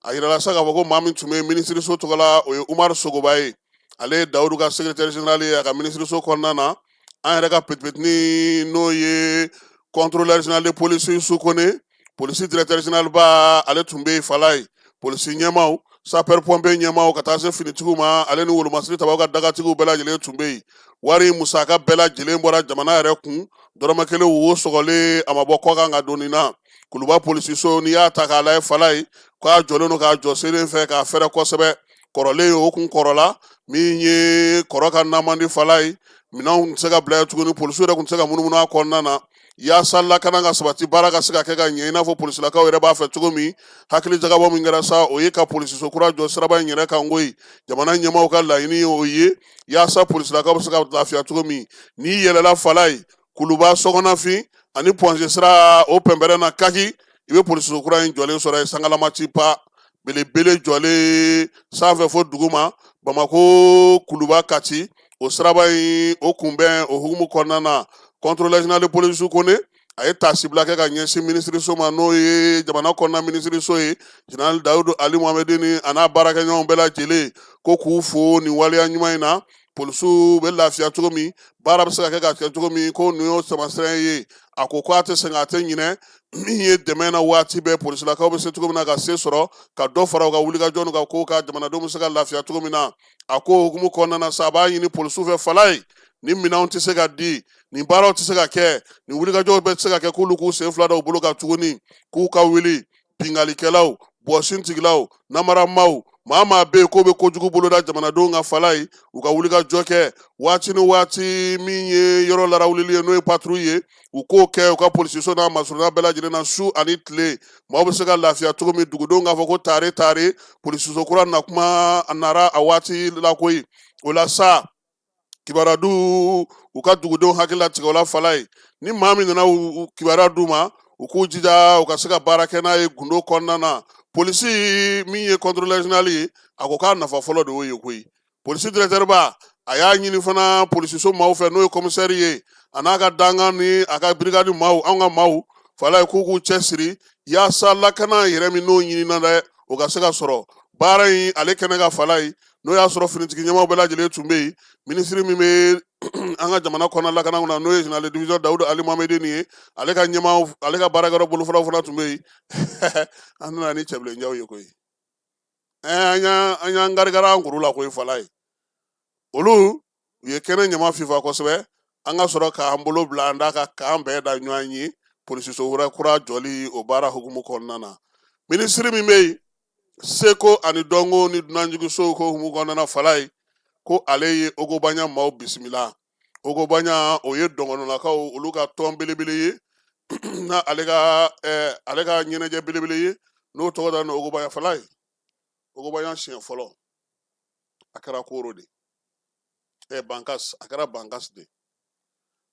a yirala sa k'a fɔ ko maa min tun bɛ minisiriso tɔgɔ la, o ye Umaru Sogoba ye. Ale ye Dawudu ka secrétaire général ye a ka minisiriso kɔnɔna na. An yɛrɛ ka petipetini, n'o ye contrôleur général de police Youssou Kone, polisi directeur général ba, ale tun bɛ yen fala ye. Polisi ɲɛmaaw, sapeur pompier ɲɛmaaw, ka taa se finitigiw ma, ale ni wolomasiri tabaw ka dagatigiw bɛɛ lajɛlen tun bɛ yen. Wari musaka bɛɛ lajɛlen bɔra jamana yɛrɛ kun, dɔrɔmɛ kelen wo sɔgɔlen a ma bɔ kɔkan ka don nin na. Kuluba polisiso, n'i y'a ta k'a lajɛ fala ye, k'a jɔlen don k'a jɔ selen fɛ k'a fɛrɛ kosɛbɛ. Kɔrɔlen o kun kɔrɔla, min ye kɔrɔ ka namandi fala ye, minɛnw tɛ se ka bila yen tuguni, polisiw yɛrɛ tun tɛ se ka munumunu a kɔnɔna na. Yaasa lakana ka sabati, baara ka se ka kɛ ka ɲɛ i n'a fɔ polisilakaw yɛrɛ b'a fɛ cogo min, hakili jagabɔ min kɛra sa, o ye ka polisiso kura jɔ siraba in yɛrɛ kan koyi. Jamana ɲɛmaaw ka laɲini ye o ye, yaasa polisilakaw bɛ se ka lafiya cogo min. N'i yɛlɛla fala ye, Kuluba Sɔgɔnafin ani Point G sira o pɛnpɛrɛn na kaki, i bɛ polisiso kura in jɔlen sɔrɔ yen, sangalama ci pa belebele jɔlen sanfɛ fo duguma. Bamako Kuluba Kati o siraba in o kunbɛn o hukumu kɔnɔna na, contrôleur général de police Kone, a ye taasibila kɛ ka ɲɛsin minisiriso ma, n'o ye jamana kɔnɔna minisiriso ye, général Dawudu Ali Mohamedini a n'a baarakɛɲɔgɔnw bɛɛ lajɛlen, ko k'u fo nin waleya ɲuman in na. Polisiw bɛ lafiya cogo min, baara bɛ se ka kɛ ka kɛ cogo min, ko nin y'o taamasiyɛn ye. A ko ko a tɛ sɛgɛn, a tɛ ɲinɛ min ye dɛmɛ na waati bɛɛ, polisilakaw bɛ se cogo min na ka se sɔrɔ ka dɔ fara u ka wulikajɔ n'u ka kow kan, jamanadenw bɛ se ka lafiya cogo min na. A ko hukumu kɔnɔna na sa, a b'a ɲini polisiw fɛ fala ye, ni minɛnw tɛ se ka di, nin baaraw tɛ se ka kɛ, nin wulikajɔw bɛɛ tɛ se ka kɛ, k'olu k'u sen fila da u bolo kan tuguni, k'u ka wuli binkannikɛlaw, bɔsintigilaw, namaramaw, maa maa bɛ yen k'o bɛ kojugu boloda jamanadenw ka fala ye, u ka wulikajɔ kɛ waati ni waati. Min ye yɔrɔ larawulili ye, n'o ye patrouille ye, u k'o kɛ u ka polisiso n'a masurunna bɛɛ lajɛlen na su ani tile, maaw bɛ se ka lafiya cogo min, dugudenw k'a fɔ ko tare tare, polisiso kura na kuma a nara a waati la koyi. O la sa, kibaruya d'u u ka dugudenw hakili latigɛ o la fala ye, ni maa min nana u kibaruya d'u ma, u k'u jija u ka se ka baara kɛ n'a ye gundo kɔnɔna na. Polisi min ye contrôleur général ye, a ko k'a nafa fɔlɔ de y'o ye koyi. Polisi directeur ba, a y'a ɲini fana polisiso maaw fɛ, n'o ye commissaire ye, a n'a ka dankan ni a ka brigade maaw, anw ka maaw fala ye, k'u k'u cɛsiri yaasa lakana yɛrɛ min n'o ɲinina dɛ, o ka se ka sɔrɔ. Baara in ale kɛnɛ kan fala ye, n'o y'a sɔrɔ finitigi ɲɛmaaw bɛɛ lajɛlen tun bɛ yen, minisiri min bɛ an ka jamana kɔnɔ lakana kunna, n'o ye général de division Dawudu Ali Mohamedini ye, ale ka ɲɛmaaw, ale ka baarakɛyɔrɔ bolofaraw fana tun bɛ yen. An nana ni cɛbilenjaw ye koyi. An y'an garigara an kuru la koyi fala ye. Olu u ye kɛnɛ ɲama fifa kosɛbɛ. An ka sɔrɔ k'an bolo bila an da kan k'an bɛɛ da ɲɔgɔn ye polisiso wɛrɛ kura jɔli o baara hukumu kɔnɔna na. Minisiri min bɛ yen seko ani dɔnko ni dunanjiginsow ko hukumu kɔnɔna na fala ye, ko ale ye Ogobanya maaw bisimila. Ogobanya, o ye dɔgɔnɔlakaw olu ka tɔn belebele ye, na ale ka ɲɛnajɛ belebele ye, n'o tɔgɔ da Ogobanya fala ye. Ogobanya siɲɛ fɔlɔ a kɛra Koro de, Bankas, a kɛra Bankas de.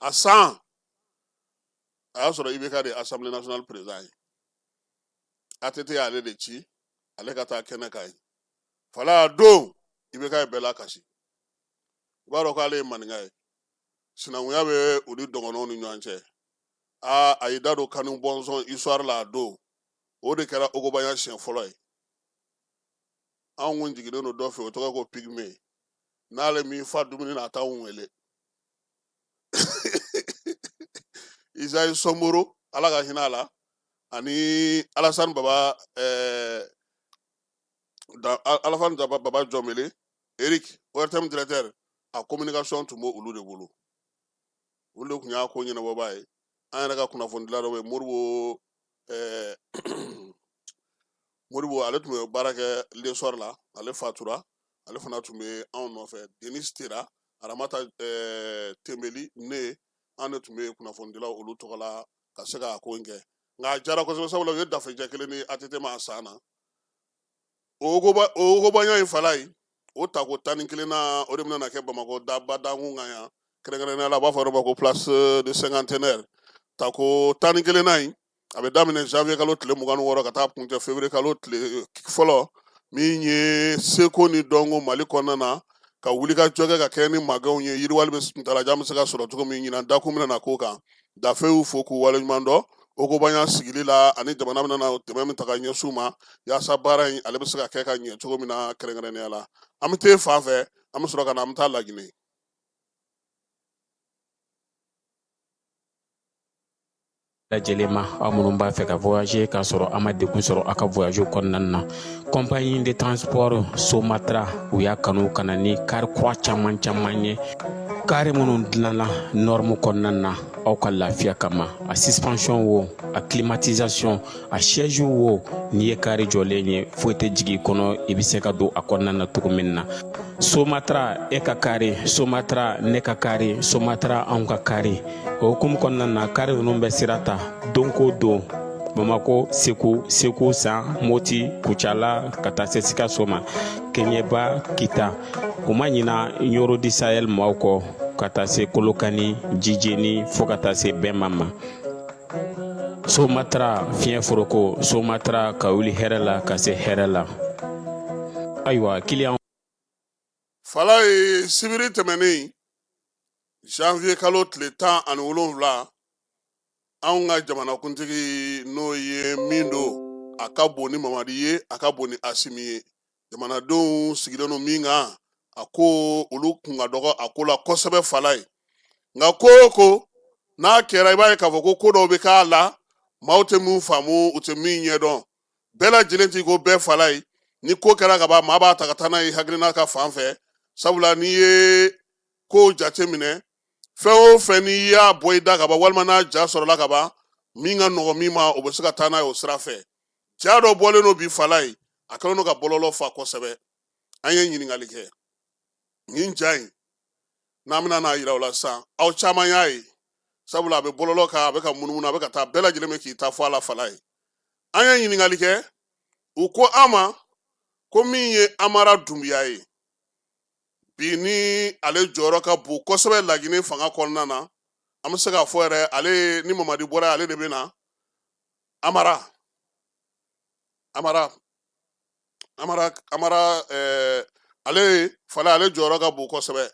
A san a y'a sɔrɔ IBK de Assemblée nationale président ye. ATT y'ale de ci ale ka taa kɛnɛ kan ye fala. A don IBK ye bɛɛ lakasi. I b'a dɔn k'ale ye maninka ye, sinankunya bɛ u ni dɔgɔnɔw ni ɲɔgɔn cɛ. Aa, a y'i da don Kanu Bɔnsɔn histoire la a don. O de kɛra Ogobanya siɲɛ fɔlɔ ye. Anw kun jiginnen don dɔ fɛ, o tɔgɔ ko Pygmée. N'ale min fa dumuni na, a t'anw wele. Isayi Sɔnboro, Ala ka hinɛ a la, ani Alasani Baba, Alasani Baba Jɔnbele, Eric, ORTM directeur, a communication tun b'o olu de bolo. Olu de tun y'a ko ɲɛnabɔbaa ye. An yɛrɛ ka kunnafonidila dɔ bɛ yen, Moribo, Moribo, ale tun bɛ baara kɛ L'Essor la, ale fatura. Ale fana tun bɛ anw nɔfɛ. Denis Tera, Aramata Tembeli, ne, an de tun bɛ kunnafonidilaw olu tɔgɔ la ka se k'a ko in kɛ. Nka a jara kosɛbɛ, sabula u ye dafejɛ kelen ni ATT ma a san na. O Ogobanya in fala ye, o tako 11 na, o de bɛna kɛ Bamakɔ daba dankun kan yan, kɛrɛnkɛrɛnnenya la a b'a fɔ yɔrɔ ma ko place de cinquantenaire. Tako 11 na in, a bɛ daminɛ janvier kalo tile 26 ka taa kuncɛ février kalo tile fɔlɔ. Min ye seko ni dɔnko Mali kɔnɔna na, ka wuli ka jɔ kɛ ka kɛ ni magɛnw ye, yiriwali bɛ kuntalajan bɛ se ka sɔrɔ cogo min, ɲinan dakun bɛna na k'o kan. Dafe y'u fo k'u waleɲuman dɔn Ogobanya sigili la, ani jamana bɛna na dɛmɛ min ta ka ɲɛsin u ma yaasa baara in ale bɛ se ka kɛ ka ɲɛ cogo min na kɛrɛnkɛrɛnnenya la. An bɛ t'e fan fɛ, an bɛ sɔrɔ ka na, an bɛ taa Laginɛ. Lajɛlen ma, aw minnu b'a fɛ ka voyager k'a sɔrɔ a ma degun sɔrɔ aw ka voyage kɔnɔna na, compagnie de transport Somatra, u y'a kanu ka na ni kari kura caman caman ye, kari minnu dilanna norme kɔnɔna na aw ka lafiya kama. A suspension wo, a climatisation, a siège wo, n'i ye kari jɔlen ye, foyi tɛ jigin i kɔnɔ, i bɛ se ka don a kɔnɔna na cogo min na. Somatra, e ka kari Somatra, ne ka kari Somatra, anw ka kari. O hukumu kɔnɔna na, kari ninnu bɛ sira ta don ko don Bamako, Segu, Segu San, Moti, Kucala, ka taa se Sikaso ma, Keɲeba, Kita. U ma ɲina Ɲoro du Sahel maaw kɔ, ka taa se Kolokani, Jijeni, fo ka taa se Bɛnma ma. Somatra fiɲɛ foroko, Somatra ka wuli hɛrɛ la ka se hɛrɛ la. Ayiwa, kiliyan Fala ye, sibiri tɛmɛnen, janvier kalo tile 17, anw ka jamanakuntigi, n'o ye min don, a ka bon ni Mamadi ye, a ka bon ni Asimi ye, jamanadenw sigilen don min kan, a ko olu kun ka dɔgɔ a ko la kosɛbɛ fala ye. Nka ko o ko n'a kɛra, i b'a ye k'a fɔ ko ko dɔw bɛ k'a la, maaw tɛ min faamu, u tɛ min ɲɛdɔn. Bɛɛ lajɛlen t'i ko bɛɛ fala ye. Ni ko kɛra ka ban, maa b'a ta ka taa n'a ye hakilina ka fan fɛ, sabula n'i ye kow jateminɛ, fɛn o fɛn n'i y'a bɔ i da ka ban, walima n'a ja sɔrɔla ka ban, min ka nɔgɔ min ma, o bɛ se ka taa n'a ye o sira fɛ. Ja dɔ bɔlen don bi fala ye, a kɛlen don ka bɔlɔlɔ fa kosɛbɛ. An ye ɲininkali kɛ nin ja in n'an bɛna n'a yira o la sisan. Aw caman y'a ye, sabula a bɛ bɔlɔlɔ kan, a bɛ ka munumunu, a bɛ ka taa, bɛɛ lajɛlen bɛ k'i ta fɔ a la fala ye. An ye ɲininkali kɛ, u ko an ma ko min ye Amara Dunbiya ye bi, ni ale jɔyɔrɔ ka bon kosɛbɛ Laginɛ fanga kɔnɔna na, an bɛ se k'a fɔ yɛrɛ, ale ni Mamadi bɔra, ale de bɛ na. Amara Amara Amara Amara, Ale fana, ale jɔyɔrɔ ka bon kosɛbɛ,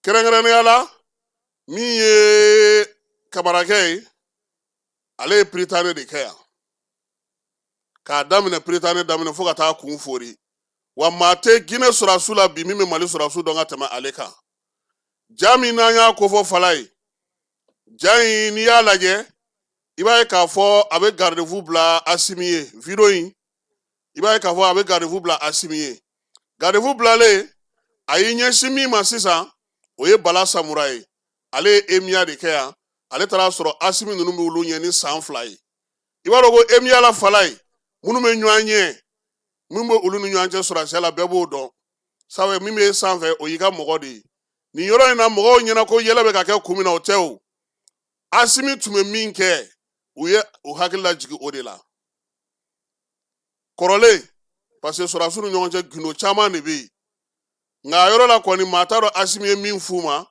kɛrɛnkɛrɛnnenya la min ye Kamarakɛ ye. Ale ye Prytanée de kɛ yan k'a daminɛ, Prytanée daminɛ fo ka taa kun fori. Wa maa tɛ Ginɛ sɔrɔdasiw la bi min bɛ Mali sɔrɔdasiw dɔn ka tɛmɛ ale kan. Ja min n'an y'a kofɔ Falaye, ja in, n'i y'a lajɛ, i b'a ye k'a fɔ a bɛ garde-fou bila Asimi ye. Video in, i b'a ye k'a fɔ a bɛ garde-fou bila Asimi ye. Garde-fou bilalen, a y'i ɲɛsin min ma sisan, o ye Bala Samura ye. Ale ye EMIA de kɛ yan. Ale taara sɔrɔ Asimi ninnu bɛ olu ɲɛ ni san 2 ye. I b'a dɔn ko EMIA la, Falaye, minnu bɛ ɲɔgɔn ɲɛ, min bɛ olu ni ɲɔgɔn cɛ sɔrɔdasiya la, bɛɛ b'o dɔn. Sabu min bɛ sanfɛ, o y'i ka mɔgɔ de ye. Nin yɔrɔ in na, mɔgɔw ɲɛna ko yɛlɛ bɛ ka kɛ kun min na, o tɛ. O Asimi tun bɛ min kɛ, u ye u hakili lajigin o de la kɔrɔlen, parce que sɔrɔdasiw ni ɲɔgɔn cɛ, gundo caman de bɛ yen. Nka a yɔrɔ la kɔni, maa t'a dɔn Asimi ye min f'u ma.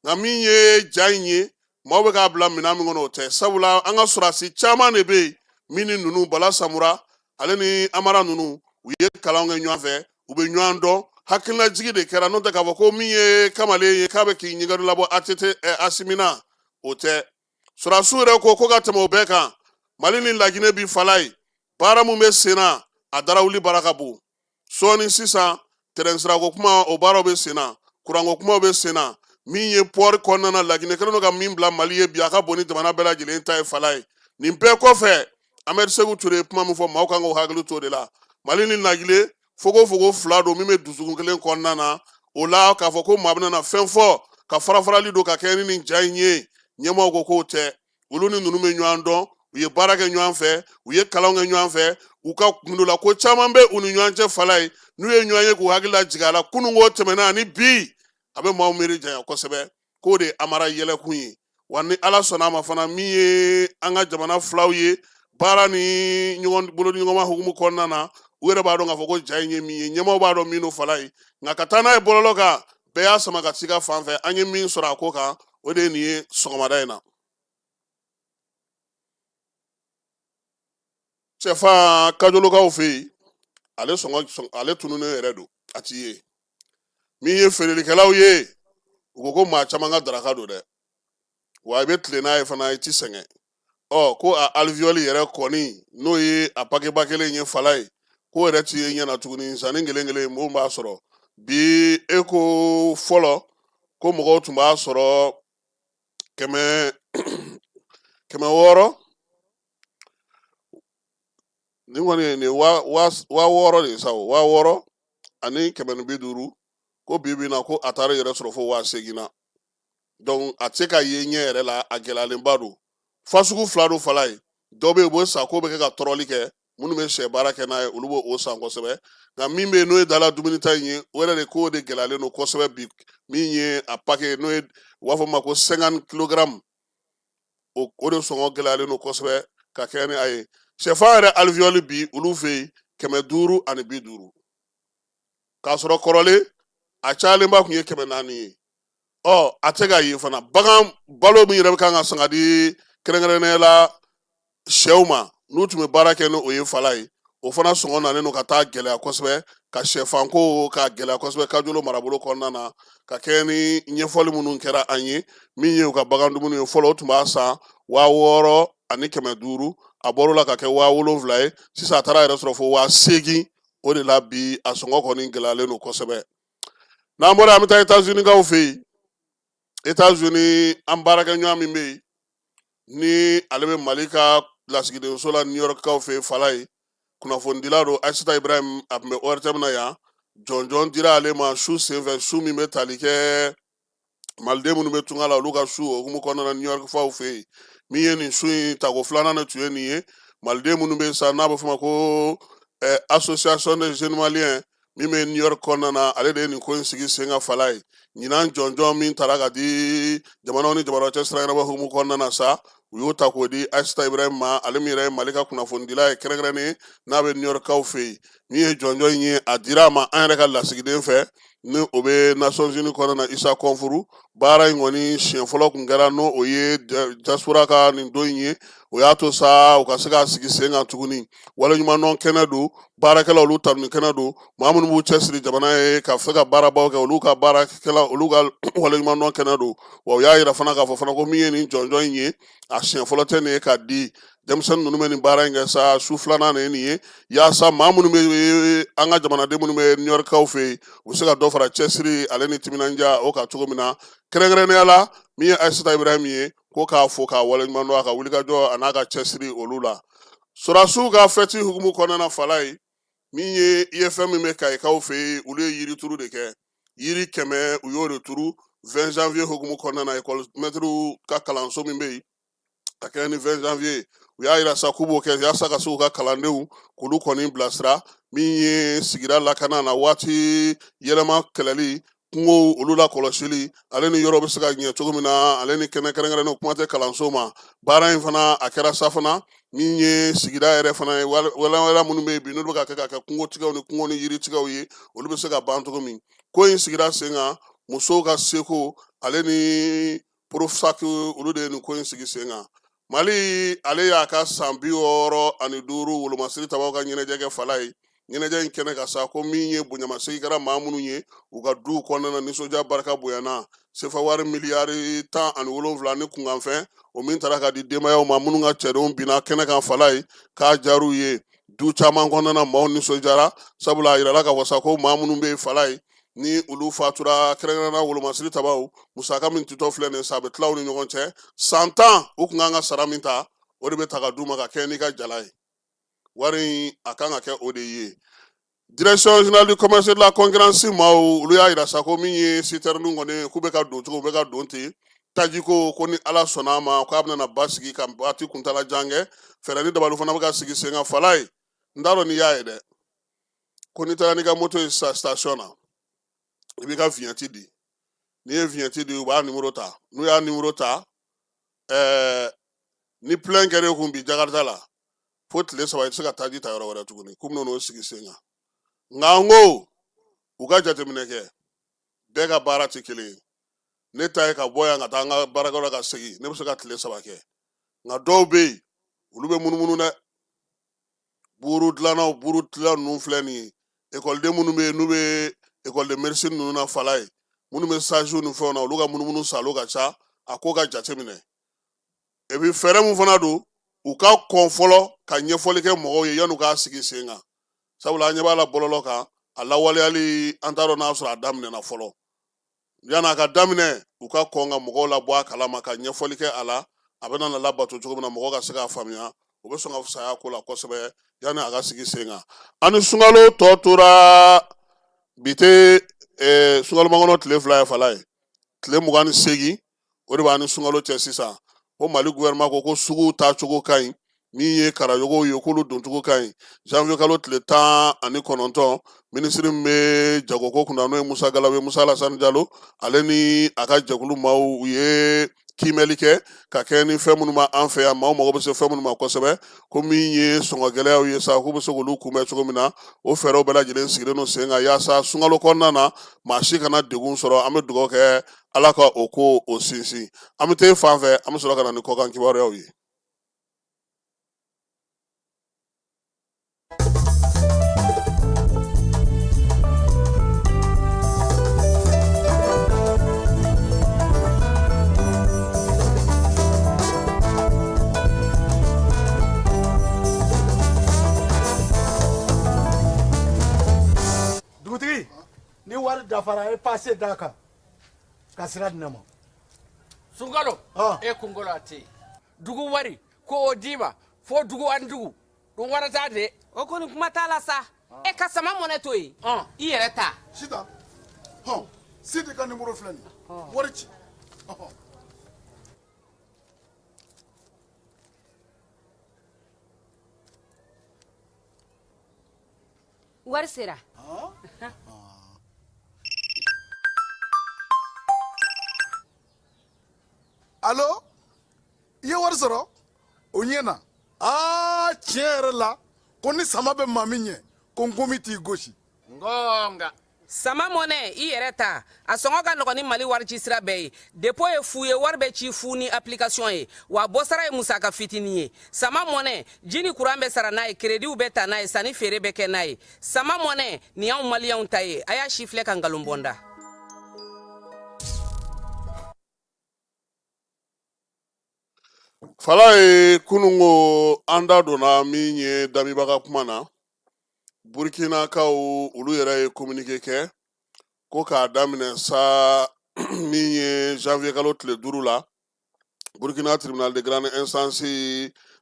Nka min ye ja in ye, maaw bɛ k'a bila minɛn min kɔnɔ, o tɛ. Sabula an ka sɔrɔdasi caman de bɛ yen min ni ninnu, Bala Samura ale ni Amara ninnu, u ye kalan kɛ ɲɔgɔn fɛ, u bɛ ɲɔgɔn dɔn. Hakililajigi de kɛra, n'o tɛ k'a fɔ ko min ye kamalen ye k'a bɛ k'i ɲɛgɛn labɔ ATT Asimi na, o tɛ. Sɔrɔdasiw yɛrɛ ko ka tɛmɛ o bɛɛ kan, Mali ni Laginɛ bi, Falaye, baara min bɛ sen na, a darawuli baara ka bon. Sɔɔni sisan, tɛrɛnsirako kuma, o baaraw bɛ sen na, kuranko kumaw bɛ sen na. Min ye port kɔnɔna na, Laginɛ kɛlen don ka min bila Mali ye bi, a ka bon ni jamana bɛɛ lajɛlen ta ye. Falaye, nin bɛɛ kɔfɛ, Ahmed Sékou Touré ye kuma min fɔ, maaw kan k'o hakili to o de la. Mali ni Laginɛ, fogofogo fila don min bɛ dusukun kelen kɔnɔna na. O la, k'a fɔ ko maa bɛna na fɛn fɔ ka farafarali don ka kɛ ni nin ja in ye, ɲɛmaaw ko k'o tɛ. Olu ni ninnu bɛ ɲɔgɔn dɔn, u ye baara kɛ ɲɔgɔn fɛ, u ye kalanw kɛ ɲɔgɔn fɛ, u ka kundola ko caman bɛ u ni ɲɔgɔn cɛ. Falaye, n'u ye ɲɔgɔn ye k'u hakili lajigin a la, kununko tɛmɛna ani bi, a bɛ maaw miiri janya kosɛbɛ k'o de ye Amara yɛlɛkun ye. Wa ni Ala sɔnna a ma fana, min ye an ka jamana filaw ye, baara ni ɲɔgɔn bolo ni ɲɔgɔnma hukumu kɔnɔna na, u yɛrɛ b'a dɔn k'a fɔ ko ja in ye min ye, ɲɛmaaw b'a dɔn min don, Falaye. Nka ka taa n'a ye bɔlɔlɔ kan, bɛɛ y'a sama ka s'i ka fan fɛ. An ye min sɔrɔ a ko kan, o de ye nin ye sɔgɔmada in na. Sɛfan Kajolokaw fɛ yen, ale sɔngɔ, ale tununnen yɛrɛ don, a ti ye. Min ye feerelikɛlaw ye, u ko ko maa caman ka daraka don dɛ, wa i bɛ tile n'a ye fana, i ti sɛgɛn. Ɔ ko a alvéole yɛrɛ kɔni, n'o ye a pakeba kelen ye, Falaye, k'o yɛrɛ ti ye ɲɛ na tuguni. Sanni kelen kelen mun b'a sɔrɔ bi, e ko fɔlɔ ko mɔgɔw tun b'a sɔrɔ 600, nin kɔni nin 6000 de ye sa, o 6150. Ko bi bi in na, ko a taara yɛrɛ sɔrɔ fo 8000 na. Donc a tɛ se ka ye ɲɛ yɛrɛ la, a gɛlɛyalenba don. Fasugu fila don, Falaye. Dɔ bɛ yen, u b'o san k'o bɛ kɛ ka tɔrɔli kɛ. Minnu bɛ sɛ baara kɛ n'a ye, olu b'o o san kosɛbɛ. Nka min bɛ yen, n'o ye dala dumuni ta in ye, o yɛrɛ de k'o de gɛlɛyalen don kosɛbɛ bi. Min ye a paquet, n'o ye u b'a fɔ ma ko 50 kilogaramu, o de sɔngɔ gɛlɛyalen don kosɛbɛ ka kɛ ni a ye. Sɛfan yɛrɛ alvéole bi, olu fɛ yen, 550, k'a sɔrɔ kɔrɔlen a cayalenba tun ye 400 ye. Ɔ a tɛ ka ye fana. Bagan balo min yɛrɛ bɛ kan ka san ka di, kɛrɛnkɛrɛnnenya la sɛw ma, n'u tun bɛ baara kɛ ni o ye, Falaye, o fana sɔngɔ nalen don ka taa gɛlɛya kosɛbɛ, ka sɛfanko ka gɛlɛya kosɛbɛ Kajolo marabolo kɔnɔna na, ka kɛ ni ɲɛfɔli minnu kɛra an ye. Min ye u ka bagan dumuni ye, fɔlɔ o tun b'a san 6500, a bɔr'o la ka kɛ 7000 ye. Sisan a taara yɛrɛ sɔrɔ fo 8000. O de la bi, a sɔngɔ kɔni gɛlɛyalen don kosɛbɛ. N'an bɔra, an bɛ taa États-Unis fɛ yen. États-Unis, an baarakɛɲɔgɔn min bɛ yen ni ale bɛ Mali ka lasigidenso la New York kaw fɛ yen, Falaye, kunnafonidila don, Ayisata Ibrahim, a tun bɛ ORTM na yan. Jɔnjɔn dira ale ma su senfɛ, su min bɛ tali kɛ maliden minnu bɛ tunga la, olu ka su o hukumu kɔnɔna na New York faw fɛ yen. Min ye nin su in tako filanan de tun ye nin ye. Maliden minnu bɛ sa, n'a bɛ f'o ma ko Association des jeunes maliens min bɛ New York kɔnɔna na, ale de ye nin ko in sigi sen kan, Falaye. Ɲinan jɔnjɔn min taara ka di jamanaw ni jamanaw cɛ sira ɲɛnabɔ hukumu kɔnɔna na sa, u y'o ta k'o di Ayisata Ibrahim ma, ale min yɛrɛ ye Mali ka kunnafonidila ye kɛrɛnkɛrɛnnen n'a bɛ New York kaw fɛ yen. Min ye jɔnjɔn in ye, a dira a ma an yɛrɛ ka lasigiden fɛ, ni o bɛ Nations Unies kɔnɔna na, Isa Kɔnfuru. Baara in kɔni siɲɛ fɔlɔ kun kɛra, n'o o ye diaspora ka nin don in ye. O y'a to sa u ka se k'a sigi sen kan tuguni. Waleɲumandɔn kɛnɛ don, baarakɛla olu tanuni kɛnɛ don, maa minnu b'u cɛsiri jamana ye ka se ka baarabaw kɛ, olu ka baarakɛla olu ka waleɲumandɔn kɛnɛ don. Wa u y'a yira fana k'a fɔ fana ko min ye nin jɔnjɔn in ye, a siɲɛ fɔlɔ tɛ nin ye k'a di. Denmisɛnnin ninnu bɛ nin baara in kɛ sa, su filanan de ye nin ye, yaasa maa minnu bɛ an ka jamanaden minnu bɛ New Yorkkaw fɛ yen, u bɛ se ka dɔ fara cɛsiri ale ni timinandiya o kan cogo min na. Kɛrɛnkɛrɛnnenya la, min ye Ayisata Ibrahim ye, ko k'a fo k'a waleɲuman dɔn a ka wulikajɔ a n'a ka cɛsiri olu la. Sɔrɔdasiw ka fɛti hukumu kɔnɔna na, Falaye, min ye IFM min bɛ Kayikaw fɛ yen, olu ye yirituru de kɛ. Yiri 100, u y'o de turu 20 janvier hukumu kɔnɔna na, ekɔli mɛtiriw ka kalanso min bɛ yen ka kɛɲɛ ni 20 janvier. U y'a yira sa k'u b'o kɛ yaasa ka se k'u ka kalandenw k'olu kɔni bilasira min ye sigida lakana na, waati yɛlɛma kɛlɛli, kungo olu la kɔlɔsili, ale ni yɔrɔ bɛ se ka ɲɛ cogo min na, ale ni kɛnɛ kɛrɛnkɛrɛnnen, kuma tɛ kalanso ma. Baara in fana a kɛra sa fana, min ye sigida yɛrɛ fana ye, waleya minnu bɛ yen bi, n'olu bɛ ka kɛ ka kɛ kungotigɛw ni kungo ni yiritigɛw ye, olu bɛ se ka ban cogo min. Ko in sigira sen kan, musow ka seko ale ni Profac, olu de ye nin ko in sigi sen kan. Mali ale y'a ka san 65 wolomasiri tabaw ka ɲɛnajɛ kɛ, Falaye. Ɲɛnajɛ in kɛnɛ kan sa, ko min ye bonyamasegin kɛra maa minnu ye u ka duw kɔnɔna na, nisɔndiya barika bonyana. Sefa wari miliyari 17 ni kunkanfɛn, o min taara ka di denbayaw ma minnu ka cɛdenw binna kɛnɛ kan, Falaye, k'a diyar'u ye. Du caman kɔnɔna na, maaw nisɔndiyara, sabula a yirala k'a fɔ sa ko maa minnu bɛ yen, Falaye, ni olu fatura, kɛrɛnkɛrɛnnenya wolomasiri tabaw, musaka min tutɔ filɛ nin sa, a bɛ tila u ni ɲɔgɔn cɛ. San 10 u kun kan ka sara min ta, o de bɛ ta ka d'u ma ka kɛ n'i ka jala ye. Wari in a kan ka kɛ o de ye. Direction générale du commerce et de la concurrence maaw, olu y'a yira sa ko min ye citerne kɔni, k'u bɛ ka don cogo, u bɛ ka don ten. Tajiko ko ni Ala sɔnna a ma, k'a bɛna basigi ka waati kuntala jan kɛ. Fɛɛrɛ ni dabali fana bɛ ka sigi sen kan, Falaye. N t'a dɔn n'i y'a ye dɛ, ko n'i taara n'i ka moto ye station na, i b'i ka vignette di. N'i ye vignette di, u b'a nimoro ta. N'u y'a nimoro ta, ni plein kɛra e kun bi Jakarta la, fo tile 3 i tɛ se ka taji ta yɔrɔ wɛrɛ tuguni. K'u bɛna n'o sigi sen kan. Nka n ko u ka jateminɛ kɛ, bɛɛ ka baara tɛ kelen ye. Ne ta ye ka bɔ yan ka taa n ka baarakɛyɔrɔ ka segin, ne bɛ se ka tile 3 kɛ. Nka dɔw bɛ yen, olu bɛ munumunu dɛ. Buru dilannaw, buru dilan ninnu filɛ nin ye, ekɔliden minnu bɛ yen n'u bɛ école de médecine ninnu na, Falaye, minnu bɛ stage ni fɛnw na, olu ka munumunu salo ka ca. A ko ka jateminɛ. Et puis fɛɛrɛ mun fana don, u ka kɔn fɔlɔ ka ɲɛfɔli kɛ mɔgɔw ye yan'u k'a sigi sen kan, sabula an ɲɛ b'a la bɔlɔlɔ kan, a lawaleyali, an t'a dɔn n'a sɔrɔ a daminɛna fɔlɔ. Yan'a ka daminɛ, u ka kɔn ka mɔgɔw labɔ a kalama ka ɲɛfɔli kɛ a la, a bɛna na labato cogo min na, mɔgɔw ka se k'a faamuya. O bɛ sɔn ka fisaya ko la kosɛbɛ yanni a ka sigi sen kan. An ni sunkalo tɔ tora bi tɛ sunkalo makɔnɔ tile 2 ye, Falaye, tile 28, o de b'an ni sunkalo cɛ sisan. Ko Mali gouvernement ko ko suguw taacogo ka ɲi, min ye karayogow ye, k'olu doncogo ka ɲi. Janvier kalo tile 19, minisiri min bɛ jagoko kunna, n'o ye Musa Galawo ye, Musa Alasani Jalo, ale ni a ka jɛkulu maaw, u ye kiimɛli kɛ ka kɛ ni fɛn minnu b'an fɛ yan, maaw mago bɛ se fɛn minnu ma kosɛbɛ. Ko min ye sɔngɔ gɛlɛyaw ye sa, k'u bɛ se k'olu kunbɛn cogo min na, o fɛɛrɛw bɛɛ lajɛlen sigilen don sen kan yaasa sunkalo kɔnɔna na, maa si kana degun sɔrɔ. An bɛ dugawu kɛ, Ala ka o ko o sinsin. An bɛ taa fan fɛ, an bɛ sɔrɔ ka na ni kɔkan kibaruyaw ye. Dugutigi, ni wari dafara, e pase d'a kan ka sira di ne ma. Sunkalo, e kunkolo a tɛ yen. Dugu wari ko o d'i ma fo dugu ani dugu ɗum warata de. O kɔni kuma t'a la sa. E ka sama mɔnɛ to yen, i yɛrɛ ta. Sitan, hɔn, Sidi ka nimoro filɛ nin ye, wari ci. Wari sera. Alo, i ye wari sɔrɔ, o ɲɛna. Aa, tiɲɛ yɛrɛ la, ko ni sama bɛ maa min ɲɛ, Ko nkomi t'i gosi. Ngonga. Sama Money, i yɛrɛ ta, a sɔngɔ ka nɔgɔn ni Mali warici sira bɛɛ ye. Depo ye fu ye, wari bɛ ci fu ni application ye, wa bɔsara ye musaka fitinin ye. Sama Money, ji ni kuran bɛ sara n'a ye, kerediw bɛ ta n'a ye, sanni feere bɛ kɛ n'a ye. Sama Money, nin y'anw Maliyɛnw ta ye. A y'a sifilɛ ka nkalon bɔ n da. Fala ye kununko an da donna min ye Damiba ka kuma na, Burkinakaw olu yɛrɛ ye communiqué kɛ ko k'a daminɛ sa min ye janvier kalo tile 5 la, Burkina tribunal de grande instance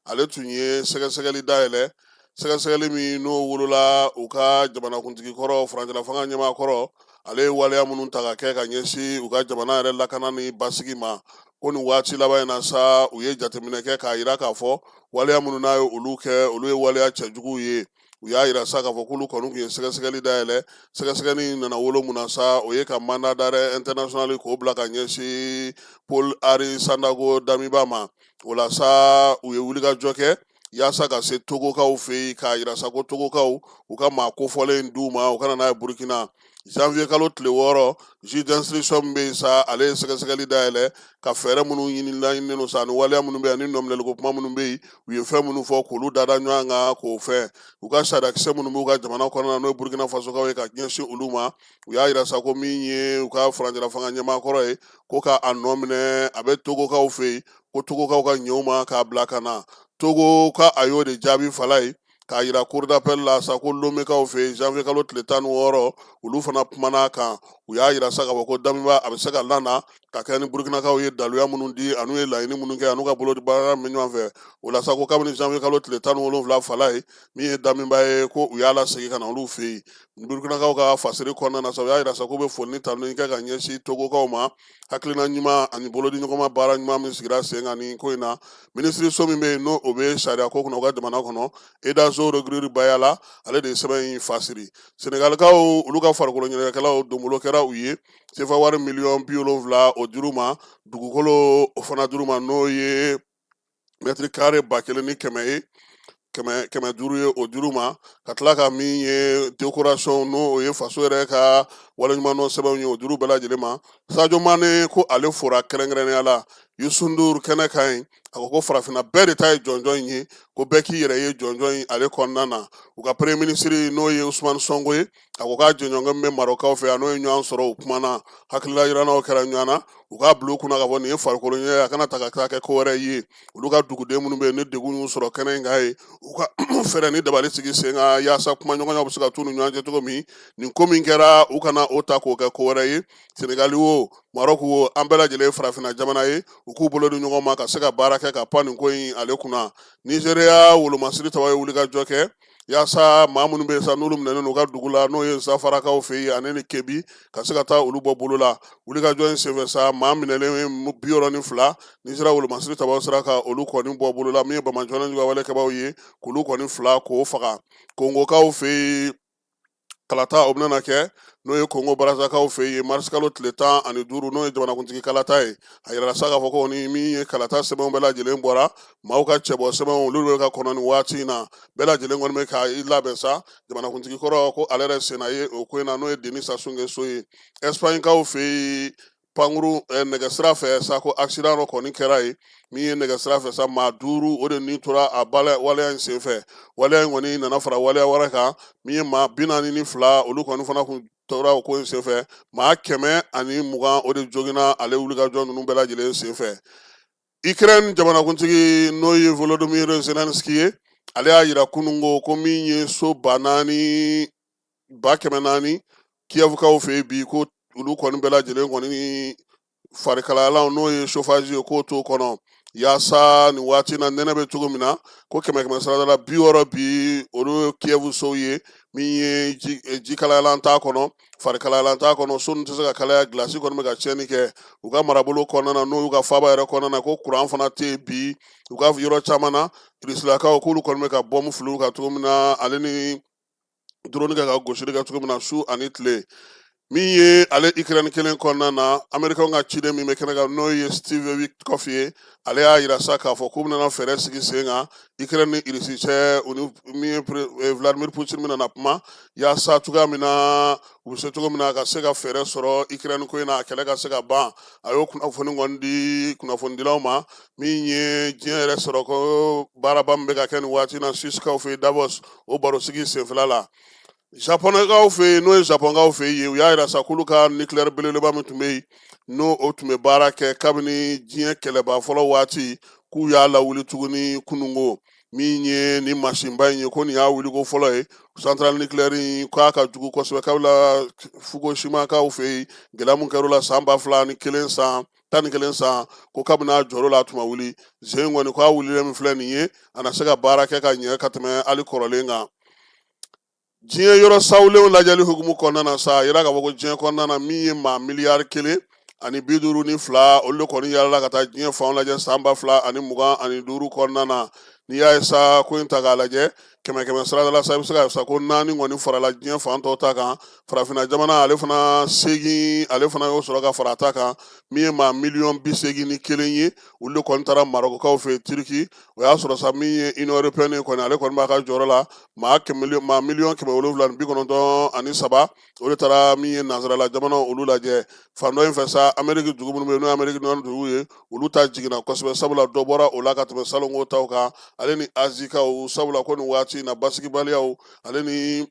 ale tun ye sɛgɛsɛgɛli dayɛlɛ, sɛgɛsɛgɛli min n'o wolola u ka jamanakuntigi kɔrɔ, furancɛla fanga ɲɛmaa kɔrɔ, ale ye waleya minnu ta ka kɛ ka ɲɛsin u ka jamana yɛrɛ lakana ni basigi ma. Ko nin waati laban in na sa, u ye jateminɛ kɛ k'a yira k'a fɔ waleya minnu n'a ye olu kɛ, olu ye waleya cɛjuguw ye. U y'a yira sa k'a fɔ k'olu kɔni tun ye sɛgɛsɛgɛli dayɛlɛ. Sɛgɛsɛgɛli nana wolo mun na sa, o ye ka mandat d'arrêt international k'o bila ka ɲɛsin Paul Henri Sandaogo Damiba ma. O la sa, u ye wulikajɔ kɛ yaasa ka se Togokaw fɛ yen, k'a yira sa ko Togokaw u ka maa kofɔlen d'u ma, u ka na n'a ye Burukina. Janvier kalo tile 6, juge d'instruction min bɛ yen sa, ale ye sɛgɛsɛgɛli dayɛlɛ ka fɛɛrɛ minnu ɲini laɲininen don sa, ani waleya minnu bɛ yen, ani nɔminɛliko kuma minnu bɛ yen, u ye fɛn minnu fɔ k'olu dada ɲɔgɔn kan k'o fɛn. U ka sariyakisɛ minnu b'u ka jamana kɔnɔna na, n'o ye Burukina Fasokaw ye, ka ɲɛsin olu ma, u y'a yira sa ko min ye u ka furancɛla fanga ɲɛmaa kɔrɔ ye, ko k'a nɔ minɛ, a bɛ Togokaw fɛ yen, ko Togokaw ka ɲɛ u ma k'a bila ka na. Togo ka a y'o de jaabi Fala ye k'a yira cour d'appel la sa ko Lomekaw fɛ yen, janvier kalo tile 16, olu fana kumana a kan. U y'a yira sa k'a fɔ ko Damiba a bɛ se ka lana ka kɛ ni Burukinakaw ye daluya minnu di, an'u ye laɲini minnu kɛ, an'u ka bolo baara min ɲɔgɔn fɛ. O la sa, ko kabini janvier kalo tile 17, Fala ye min ye Damiba ye, ko u y'a lasegin ka na olu fɛ yen. Burukinakaw ka fasiri kɔnɔna na sa, u y'a yira sa k'u bɛ foli ni tanuni kɛ ka ɲɛsin Togokaw ma, hakilina ɲuman ani bolodiɲɔgɔnma baara ɲuman min sigira sen kan nin ko in na. Minisiriso min bɛ yen, n'o o bɛ sariya ko kunna u ka jamana kɔnɔ, Eudoxie Rigoureau Bayala, ale de ye sɛbɛn in fasiri. Senegalikaw olu ka farikolo ɲɛnajɛkɛlaw donbolo kɛra u ye, sefa wari miliyɔn 70 o dir'u ma, dugukolo o fana dir'u ma, n'o ye mɛtiri kare 1100 ye, 500 ye, o dir'u ma, ka tila ka min ye décoration, n'o ye faso yɛrɛ ka waleɲumandɔn sɛbɛnw ye, o dir'u bɛɛ lajɛlen ma. Sadio Mane ko ale fora kɛrɛnkɛrɛnnenya la Youssou N'Dour kɛnɛ kan yen. A ko ko farafinna bɛɛ de ta ye jɔnjɔn in ye, ko bɛɛ k'i yɛrɛ ye jɔnjɔn in ale kɔnɔna na. U ka premier ministre, n'o ye Ousmane Sonko ye, a ko k'a jɛɲɔgɔnkɛ min bɛ Marɔkaw fɛ yan, n'o ye ɲɔgɔn sɔrɔ, u kumana, hakilila yiranaw kɛra ɲɔgɔn na. U k'a bila u kunna k'a fɔ nin ye farikolo ɲɛnajɛ ye, a kana ta ka taa kɛ ko wɛrɛ ye. Olu ka duguden minnu bɛ yen, ni degun y'u sɔrɔ kɛnɛ in kan ye, u ka fɛɛrɛ ni dabali sigi sen kan yaasa kumaɲɔgɔnya bɛ se ka t'u ni ɲɔgɔn cɛ cogo min. Nin ko min kɛra, u kana o ta k'o kɛ ko wɛrɛ ye. Senegali o, Marɔku o, an bɛɛ lajɛlen ye farafinna jamana ye, u k'u bolo di ɲɔgɔn ma ka se ka baara kɛ ka pan nin ko in ale kunna. Nizeriya wolomasiri tabaw ye wulikajɔ kɛ yaasa maa minnu bɛ yen sa, n'olu minɛnen don u ka dugu la, n'o ye Zafarakaw fɛ yen ani ni Kebi, ka se ka taa olu bɔ bolo la. Wulikajɔ in senfɛ sa, maa minɛlen 62, Nizeriya wolomasiri tabaw sera ka olu kɔni bɔ bolo la, min ye banbaanciwale juguya walekɛbaw ye, k'olu kɔni fila k'o faga. Kongokaw fɛ yen, kalata o bɛna kɛ, n'o ye Kongo Barazakaw fɛ yen, marisikalo tile 15, n'o ye jamanakuntigi kalata ye. A yirala sa k'a fɔ ko ni min ye kalata sɛbɛnw bɛɛ lajɛlen bɔra, maaw ka cɛbɔ sɛbɛnw olu bɛ ka kɔnɔ nin waati in na. Bɛɛ lajɛlen kɔni bɛ ka i labɛn sa. Jamanakuntigi kɔrɔ ko ale yɛrɛ senna ye o ko in na, n'o ye Denis Sassou Nguesso ye. Ɛsipaɲikaw fɛ yen, pankuru nɛgɛsira fɛ sa, ko accident dɔ kɔni kɛra yen, min ye nɛgɛsira fɛ sa, maa 5 o de ni tora a waleya in senfɛ. Waleya in kɔni nana fara waleya wɛrɛ kan, min ye maa 42, olu kɔni fana kun tora o ko in senfɛ. Maa 120 o de joginna ale wulikajɔ ninnu bɛɛ lajɛlen senfɛ. Ukraine jamanakuntigi, n'o ye Volodymyr Zelensky ye, ale y'a yira kununko ko min ye so ba naani 400,000 Kiyɛvukaw fɛ yen bi, ko olu kɔni bɛɛ lajɛlen kɔni farikalayalanw, n'o ye chauffage ye, k'o t'o kɔnɔ yaasa nin waati na nɛnɛ bɛ cogo min na, ko kɛmɛ kɛmɛ sarada la 60 bi, olu ye Kiyɛvu sow ye, min ye jikalayalan t'a kɔnɔ, farikalayalan t'a kɔnɔ, so ninnu tɛ se ka kalaya, gilasi kɔni bɛ ka tiɲɛni kɛ u ka marabolo kɔnɔna na, n'o y'u ka faaba yɛrɛ kɔnɔna na, ko kuran fana tɛ yen bi u ka yɔrɔ caman na. Irisilakaw k'olu kɔni bɛ ka bɔmu fili u kan cogo min na, ale ni drone kɛ ka gosili kɛ cogo min na su ani tile. Min ye ale Ukraine kelen kɔnɔna na, Amerikaw ka ciden min bɛ kɛnɛ kan, n'o ye Steve Witkoff ye, ale y'a yira sa k'a fɔ k'u bɛna fɛɛrɛ sigi sen kan Ukraine ni Irisi cɛ, u ni min ye Vladimir Putin bɛna na kuma yaasa cogoya min na u bɛ se cogo min na ka se ka fɛɛrɛ sɔrɔ Ukraine ko in na, a kɛlɛ ka se ka ban. A y'o kunnafoni kɔni di kunnafonidilaw ma. Min ye diɲɛ yɛrɛ sɔrɔ ko baaraba min bɛ ka kɛ nin waati na Suissekaw fɛ yen Davos, o barosigi senfɛla la. Japonɛkaw fɛ yen, n'o ye Japonkaw fɛ yen, u y'a yira sa k'olu ka nucléaire belebeleba min tun bɛ yen, n'o o tun bɛ baara kɛ kabini diɲɛ kɛlɛba fɔlɔ waati, k'u y'a lawuli tuguni kununko. Min ye nin masinba in ye, ko nin y'a wuliko fɔlɔ ye. Centrale nucléaire in, k'a ka jugu kosɛbɛ kabila Fukushimakaw fɛ yen, gɛlɛya min kɛra o la san 2001, san 11 san, ko kabini a jɔr'o la a tun ma wuli sen kɔni, k'a wulilen min filɛ nin ye, a na se ka baara kɛ ka ɲɛ ka tɛmɛ hali kɔrɔlen kan. Diɲɛ yɔrɔ sawulenw lajɛli hukumu kɔnɔna na sa, a yira k'a fɔ ko diɲɛ kɔnɔna na, min ye maa miliyari 152, olu de kɔni yaalala ka taa diɲɛ fanw lajɛ san 2025 kɔnɔna na. N'i y'a ye sa ko in ta k'a lajɛ kɛmɛ kɛmɛ sarada la sa, i bɛ se ka sa ko 4 kɔni farala diɲɛ fan tɔw ta kan. Farafinna jamana ale fana 8, ale fana y'o sɔrɔ ka fara a ta kan. Min ye maa miliyɔn 81 ye, olu de kɔni taara Marɔkukaw fɛ yen, Turiki. O y'a sɔrɔ sa min ye Union européenne kɔni, ale kɔni b'a ka jɔyɔrɔ la. Maa miliyɔn 793, o de taara min ye nansarala jamana olu lajɛ. Fan dɔ in fɛ sa, Ameriki dugu minnu bɛ yen, n'o ye Ameriki nord dugu ye, olu ta jiginna kosɛbɛ, sabula dɔ bɔra o la ka tɛmɛ salongo taw kan, ale ni Azikaw, sabula ko nin waati in na basigibaliyaw ale ni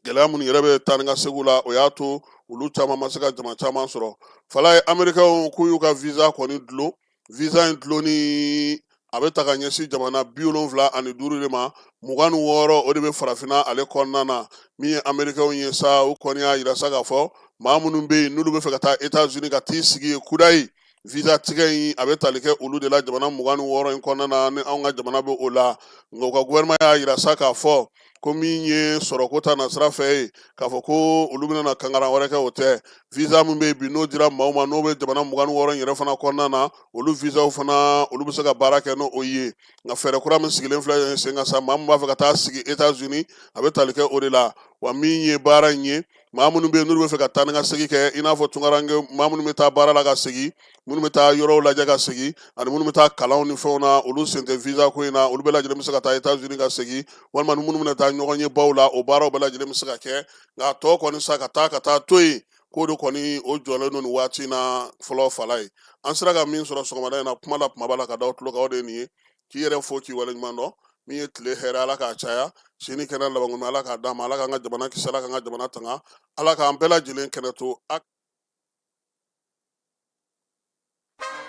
gɛlɛya minnu yɛrɛ bɛ taa ni ka segu la, o y'a to olu caman ma se ka jama caman sɔrɔ. Fala ye Amerikɛnw k'u y'u ka visa kɔni dulon. Visa in dulonni a bɛ ta ka ɲɛsin jamana 75 de ma, 26 o de bɛ farafinna ale kɔnɔna na. Min ye Amerikɛnw ye sa, u kɔni y'a yira sa k'a fɔ maa minnu bɛ yen n'olu bɛ fɛ ka taa Etats-Unis ka t'i sigi yen kudayi, visa tigɛ in a bɛ tali kɛ olu de la jamana 26 in kɔnɔna na, ni anw ka jamana bɛ o la. Nka u ka gouvernement y'a yira sa k'a fɔ ko min ye sɔrɔko ta nasira fɛ ye, k'a fɔ ko olu bɛna na kankaran wɛrɛ kɛ, o tɛ. Visa min bɛ yen bi, n'o dira maaw ma, n'o bɛ jamana 26 in yɛrɛ fana kɔnɔna na, olu visaw fana olu bɛ se ka baara kɛ n'o ye. Nka fɛɛrɛ kura min sigilen filɛ sen kan sa, maa min b'a fɛ ka taa sigi Etats-Unis, a bɛ tali kɛ o de la. Wa min ye baara in ye, maa minnu bɛ yen n'olu bɛ fɛ ka taa ni ka segin kɛ, i n'a fɔ tunkaranke maa minnu bɛ taa baara la ka segin, minnu bɛ taa yɔrɔw lajɛ ka segin, ani minnu bɛ taa kalanw ni fɛnw na, olu sen tɛ visa ko in na. Olu bɛɛ lajɛlen bɛ se ka taa Etats-Unis ka segin, walima ni minnu bɛna taa ɲɔgɔn ye baw la, o baaraw bɛɛ lajɛlen bɛ se ka kɛ. Nka a tɔ kɔni sa, ka taa to yen, k'o de kɔni o jɔlen don nin waati in na fɔlɔ. Fala ye an sera ka min sɔrɔ sɔgɔmada in na kuma la kumaba la ka da aw tulo kan, o de ye nin ye. K'i yɛrɛ fo, k'i waleɲuman dɔn. Min ye tile hɛrɛ, Ala k'a caya. Sini kɛnɛ labanko, Ala k'a d'an ma. Ala k'an ka jamana kisi, Ala k'an ka jamana tanga, Ala k'an bɛɛ lajɛlen kɛnɛ to.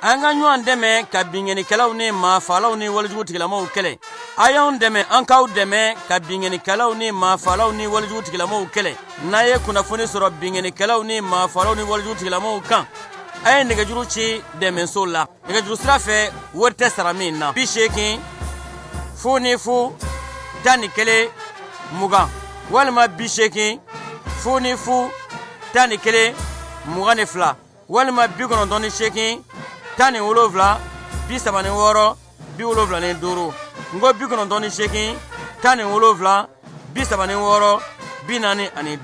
An ka ɲɔgɔn dɛmɛ ka binkannikɛlaw ni maafalaw ni walejugu tigilamaw kɛlɛ. A y'anw dɛmɛ, an k'aw dɛmɛ ka binkannikɛlaw ni maafalaw ni walejugu tigilamaw kɛlɛ. N'a ye kunnafoni sɔrɔ binkannikɛlaw ni maafalaw ni walejugu tigilamaw kan, a ye nɛgɛjuru ci dɛmɛso la nɛgɛjuru sira fɛ, wari tɛ sara min na: 80 00 11 20, walima 80 00 11 22, walima 98 17 36 75. N ko 98 17 36 45.